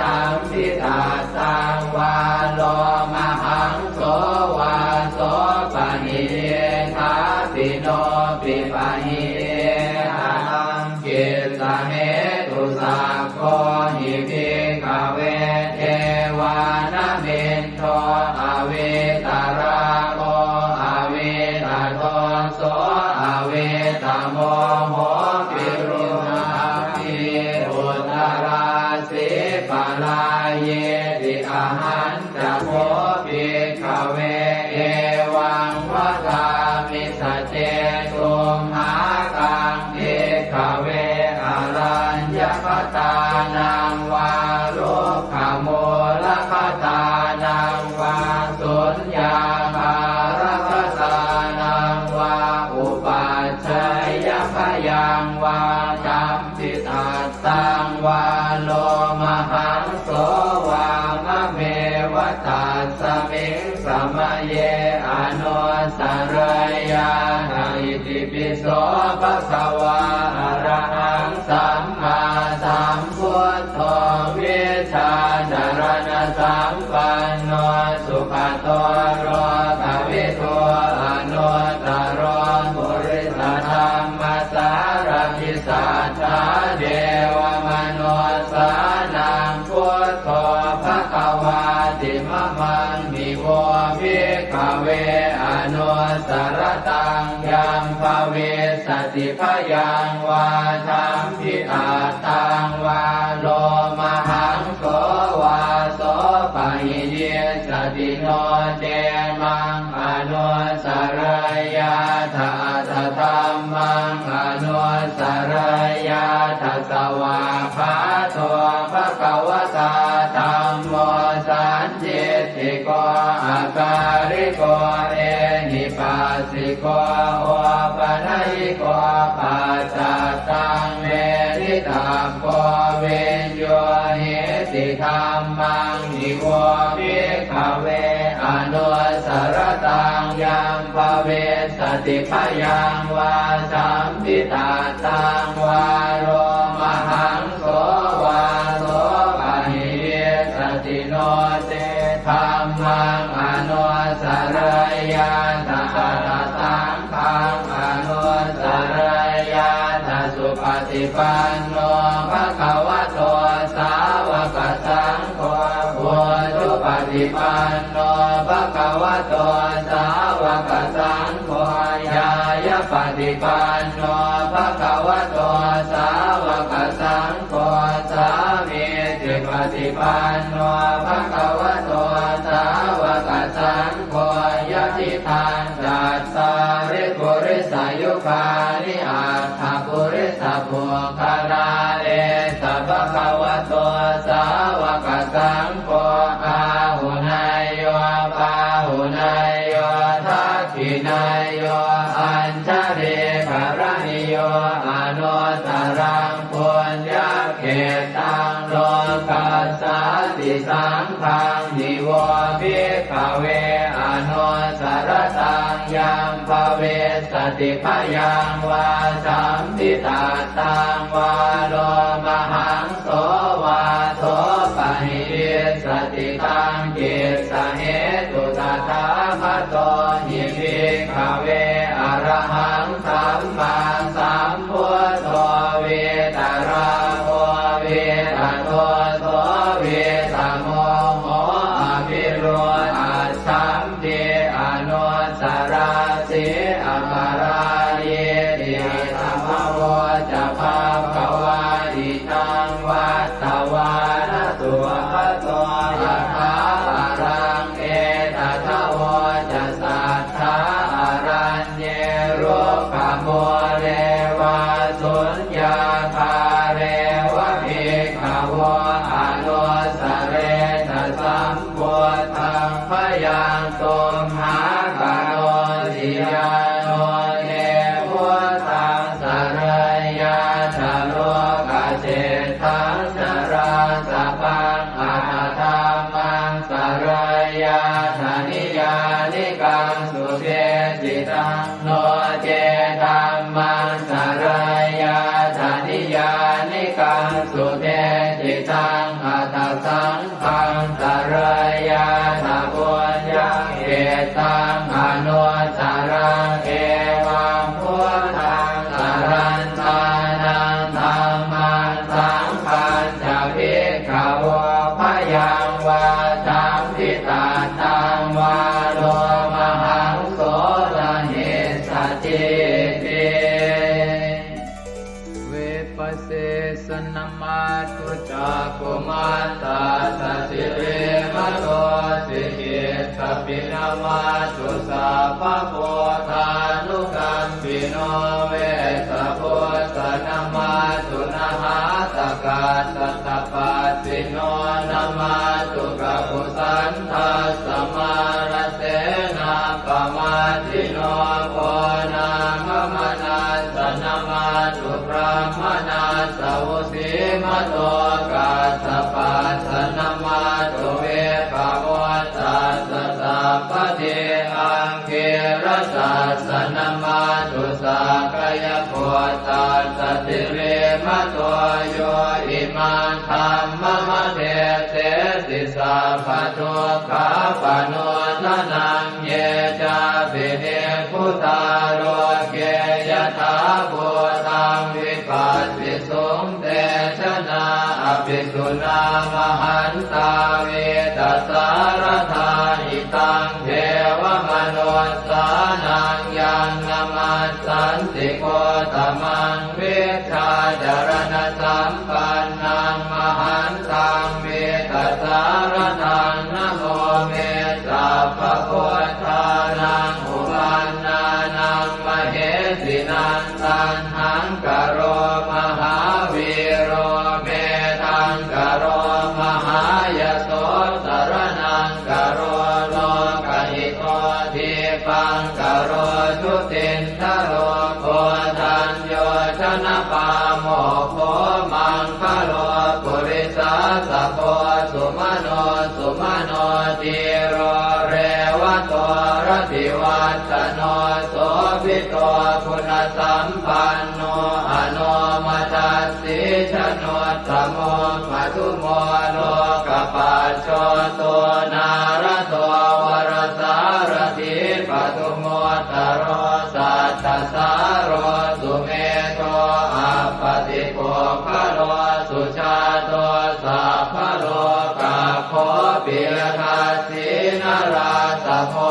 Jambitattaṃ vā lomahaṃso vā sopahi iddhāpi nopi pahi iddha taṃ kissa hetu. Sakko hi bhikkhave devānamin do avītarāgo avītadoso avītamoho virūḷhapī uttarāsī parāyīti. Ahañca kho bhikkhave evaṃ vadāmi saccesumhākaṃ bhikkhave araññagatānaṃ vā rukkhamūlagatānaṃ vā suññāgāragatānaṃ vā upajjhāyabhayaṃ vā jambitattaṃ vā lomahaṃso vā mameva tasmiṃ samaye anussarayyātha. Itipi so bhagavā arahaṃ sammāsambuddho vijjācaraṇasampanno sugato lokavidū anuttaro purisadammasārathi satthā devamanussānaṃ buddho bhagavāti. Mamaṃ hi vo bhikkhave anussarattaṃ yaṃ bhavissati bhayaṃ vā jambitattaṃ vā lomahaṃso vā sopahi issati no ce maṃ anussarayyātha atha dhammaṃ anussarayyātha. Svākkhāto bhagavatā dhammo sandiṭṭhiko akāliko ehipassiko opanayiko paccattaṃ veditabbo viññūhīti. Dhammaṃ hi vo bhikkhave anussarattaṃ yaṃ bhavissati bhayaṃ vā jambitattaṃ vā lomahaṃso vā sopahi issati no ce dhammaṃ anussarayyātha atha saṅghaṃ anussarayyātha. Supaṭipanno bhagavato sāvakasaṅgho ujupaṭipanno bhagavato sāvakasaṅgho ñāyapaṭipanno bhagavato sāvakasaṅgho sāmīcipaṭipanno bhagavato sāvakasaṅgho yadidaṃ cattāri purisayugāni aṭṭha purisapuggalā esa bhagavato sāvakasaṅgho āhuneyyo pāhuneyyo dakkhiṇeyyo añjalikaraṇīyo anuttaraṃ puññakkhettaṃ lokassāti. Saṅghaṃ hi vo bhikkhave anussarattaṃ yaṃ bhavissati bhayaṃ vā jambitattaṃ vā lomahaṃso vā sopahi issati taṃ kissa hetu. Tathāgato hi bhikkhave arahaṃ sammāsambuddho vītarāgo vītadoso vītamoho avirūḷhaccham pi anusarāsi aparājiti. Idamavoca bhagavā idaṃ vattavāna sugato yathā paraṃ etadavoca satthā araññe rukkhamūle vā suññāgāre va bhikkhavo anussarena sam buddhaṃ bhayaṃ tumhākarosi. Yāno te buddhaṃ sarayyātha lokaseṭṭhaṃ narāsabhaṃ atha dhammaṃ sarayyātha niyyānikaṃ sudesitaṃ, no ce dhammaṃ sarayyātha niyyānikaṃ sudesitaṃ taṃ anuttaraṃ. Evaṃ buddhaṃ sarantānaṃ dhammaṃ saṅghañca bhikkhavo bhayaṃ vā champi tattaṃ vā lomahaṃso na hessatīti. Vippassissa namatthu cakkhumantassa sirīmato. Sikhissa pi namatthu sabbabuddhānukampino. Vessabhussa namatthu nhātakassa tapassino. Namatthu kakusandhassa mārasenappamaddino. Konāgamanassa namatthu brāhmaṇassa vusīmato. Kassapassa namatthu vippamuttassa sabbadhi. Aṅgīrasassa namatthu sakyaputtassa sirīmato. Yo imaṃ dhammamadesesi sabbadukkhāpanūdanaṃ. Ye cāpi nibbutā loke yathābhūtaṃ vipassisuṃ, te janā apisuṇā mahantā vītasāradā. Hitaṃ devamanussānaṃ yaṃ namassanti gotamaṃ, vijjācaraṇasampannaṃ mahantaṃ vītasāradaṃ. Namo me sabbabuddhānaṃ uppannānaṃ mahesinaṃ, taṇhaṅkaro mahāvīro medhaṅkaro mahāyaso, saraṇaṅkaro lokahito, dīpaṅkaro jutindharo, koṇḍañño janapāmokkho, maṅgalo purisāsabho, sumano sumano dhīro revato rativaḍḍhano, sobhito guṇasampanno anomadassī januttamo, madhumo lokapajjoto nārado varasārathī, padumu ttaro sattasāro sumedho appaṭipuggalo, sujāto sabbalokaggo piyadassī narāsabho,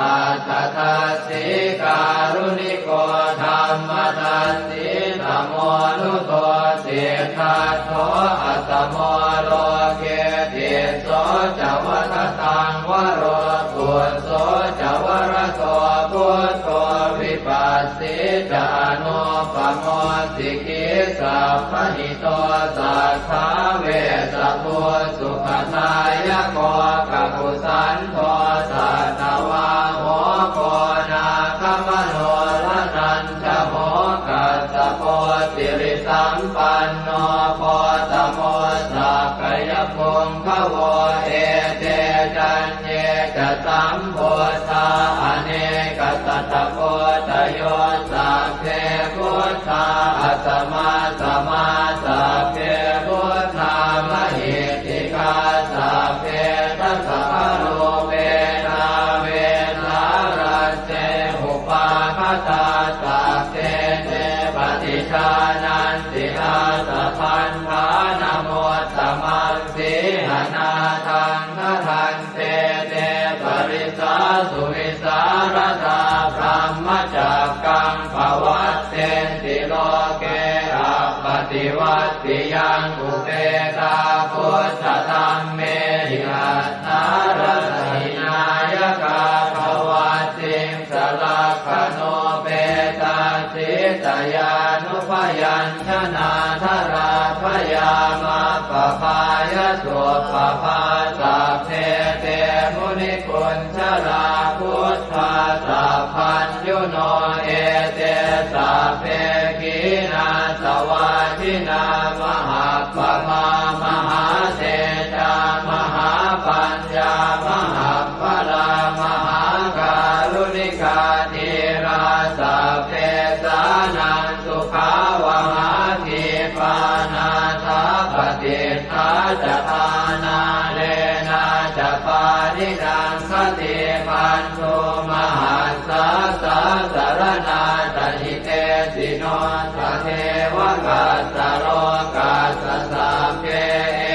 atthadassī kāruṇiko dhammadassī tamonudo, siddhattho asamo loke tisso ca vadataṃ varo, phusso ca varado buddho vipassi ca anūpamo, sikhī sabbahito satthā vessabhū sukhadāyako, kakusandho satthavāho koṇāgamano raṇañjaho, kassapo sirisampanno gotamo sakyapuṅgavo, ete caññe ca sambuddhā anekasatakoṭayo, sabbe buddhā asamassamā sabbe buddhā mahiddhikā, sabbe dasabalūpetā vesālā se upāgatā, sabbe te paṭijānanti āsabhaṇḍānamuttamaṃ, sīhanāthaṃ gaṇhan te te parisāsu visāradā, brahmacakkaṃ pavattenti loke appaṭivattiyaṃ, upetā buddhadhammehi attarata hināyakā, dvattiṃsalakkhaṇūpetā sītayānubyañ janā, jalābuyā majjhaphā supaphā, sabbe te munikuñjarā, buddhā sabbaññuno, ete sabbe khīṇāsavā jinā, mahappaṇṇā mahātejā mahāpaññā, mahapphalā mahākāruṇikā, dhīrā sabbesānaṃ sukhāvahā, khipā nāthapaṭiṭṭhā ca ṭhānā, leṇā ca pāṇinaṃ Te bandhū mahassāsā saraṇā ca hitesino, sadevakassa lokassa sabbe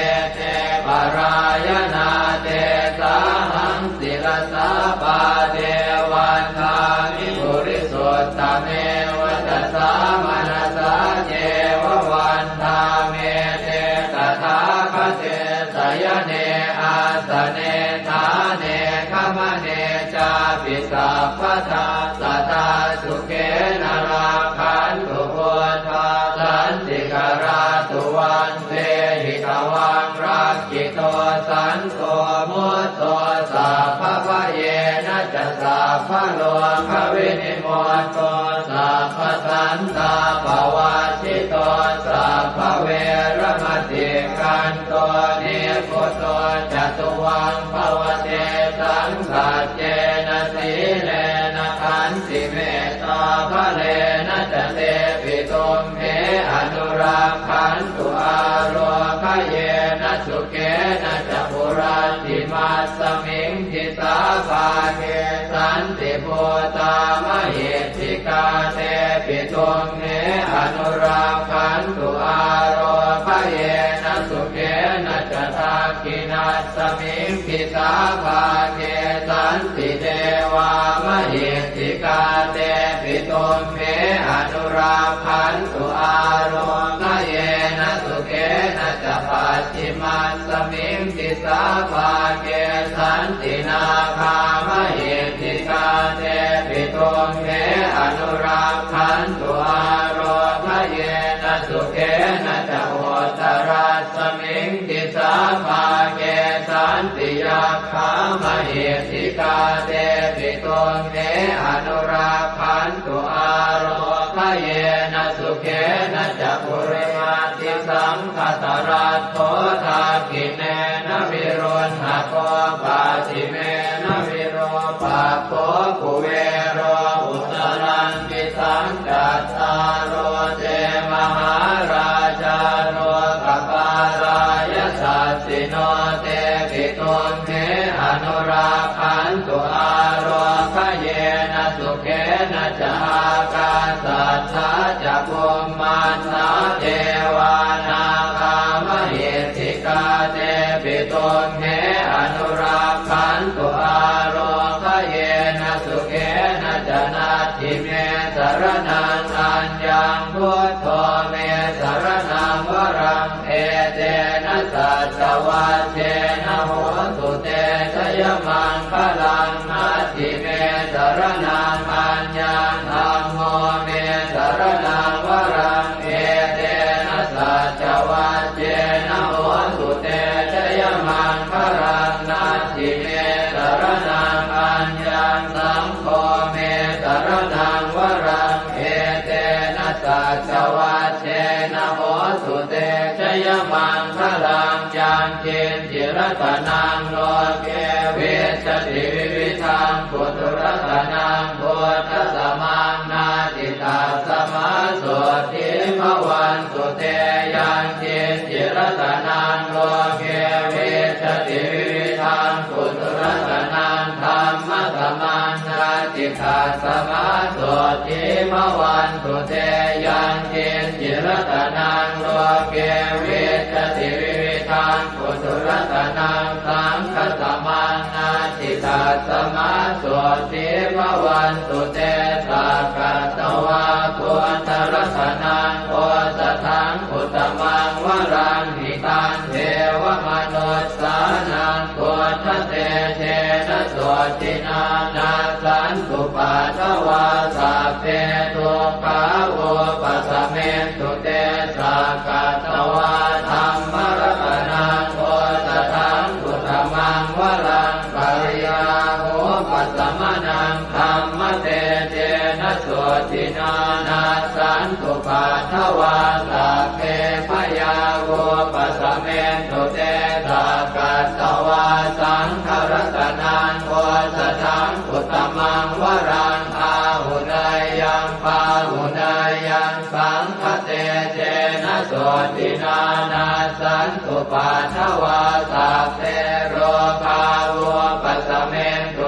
ete parāyanā, tesāhaṃ sirasā pāde vandāmi purisottame. Vacasā manasā ceva vandāmete tathāgate, sayane āsane ṭhāne gamane cāpi sabbadā, sadā sukhena rakkhantu buddhā santikarā. Tuvaṃ vehi tvaṃ rakkhito santo mutto, sabbabhayena ca sabbarogavinimutto, sabbasantāpavajjito, sabbaveramatikkanto nibbuto ca tuvaṃ bhava. Tesaṃ saccena sīlena khantimettābalena ca, tepi tumhe anurakkhantu ārogyena sukhena ca. Puratthimassa miṃ disābhāge santibhūtā mahiddhikā, tepi tumhe anurakkhantu ārogyena sukhena ca. Dakkhiṇassa miṃ disābhāge santidevā mahiddhikā, tepi tumhe anurakkhantu ārogyena sukhena ca. Pacchimassa miṃ disābhāge santināgā mahiddhikā, tepi tumhe anurakkhantu ārogyena sukhena ca. Uttarassa miṃ disābhāge santiyak khā mahiddhikā, tepi tumhe anurakkhantu ārogyena sukhena ca. Purimaṃdisaṃ dhataraṭṭho dakkhiṇena viruḷhako, pacchimena virūpakkho kuvero uttaraṃ disaṃ. Cattāro te mahārājā lokapālā yasassino, tepi tumhe anurakkhantu ārogyena sukhena ca. Ākāsaṭṭhā ca bhummaṭṭhā devā nāgā mahiddhikā, tepi tumhe anurakkhantu ārogyena sukhena ca. Natthi me saraṇaṃ aññaṃ, buddho me saraṇaṃ varaṃ, etena saccavajjena hotu te jayamaṅgalaṃ. Natthi me saraṇaṃ aññaṃ, dhammo me saraṇaṃ varaṃ, etena saccavajjena hotu te jayamaṅgalaṃ. Natthi me saraṇaṃ aññaṃ, saṅgho me saraṇaṃ varaṃ, etena saccavajjena hotu te jayamaṅgalaṃ. Yaṅkiñci ratanaṃ loke vijjati vividhaṃ puthu, ratanaṃ buddhasamaṃ natthi, tasmā sotthī bhavantu te. Yaṅkiñci ratanaṃ loke vijjati vividhaṃ puthu, ratanaṃ dhammasamaṃ natthi, tasmā sotthī bhavantu te. Yaṅkiñci ratanaṃ loke vijjati vividhaṃ puthu, ratanaṃ saṅghasamaṃ natthi, tasmā sotthī bhavantu te. Sakkatvā buddharatanaṃ osathaṃ uttamaṃ varaṃ, hitaṃ devamanussānaṃ buddhatejena sotthinā, nassantupaddavā sabbe dukkhā vūpasamentu te. Sakkatvā dhammaratanaṃ osathaṃ uttamaṃ varaṃ, bhayāvūpasamanaṃ dhammatejena sotthinā, nassantupaddavā sabbe bhayā vūpasamentu te. Sakkatvā saṅgharatanaṃ osathaṃ uttamaṃ varaṃ, āhuneyyaṃ pāhuneyyaṃ saṅghatejena sotthinā, nassantupaddavā sabbe rogā vūpasamentu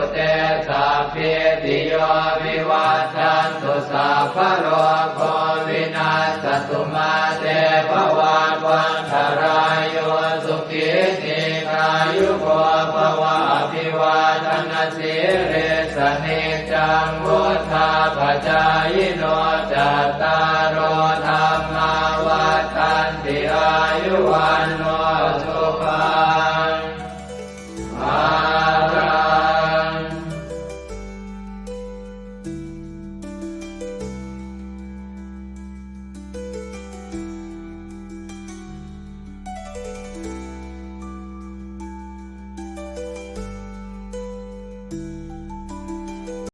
sīlissa niccaṃ vuḍḍhāpacāyino, cattāro dhammā vaḍḍhanti: āyu vaṇṇo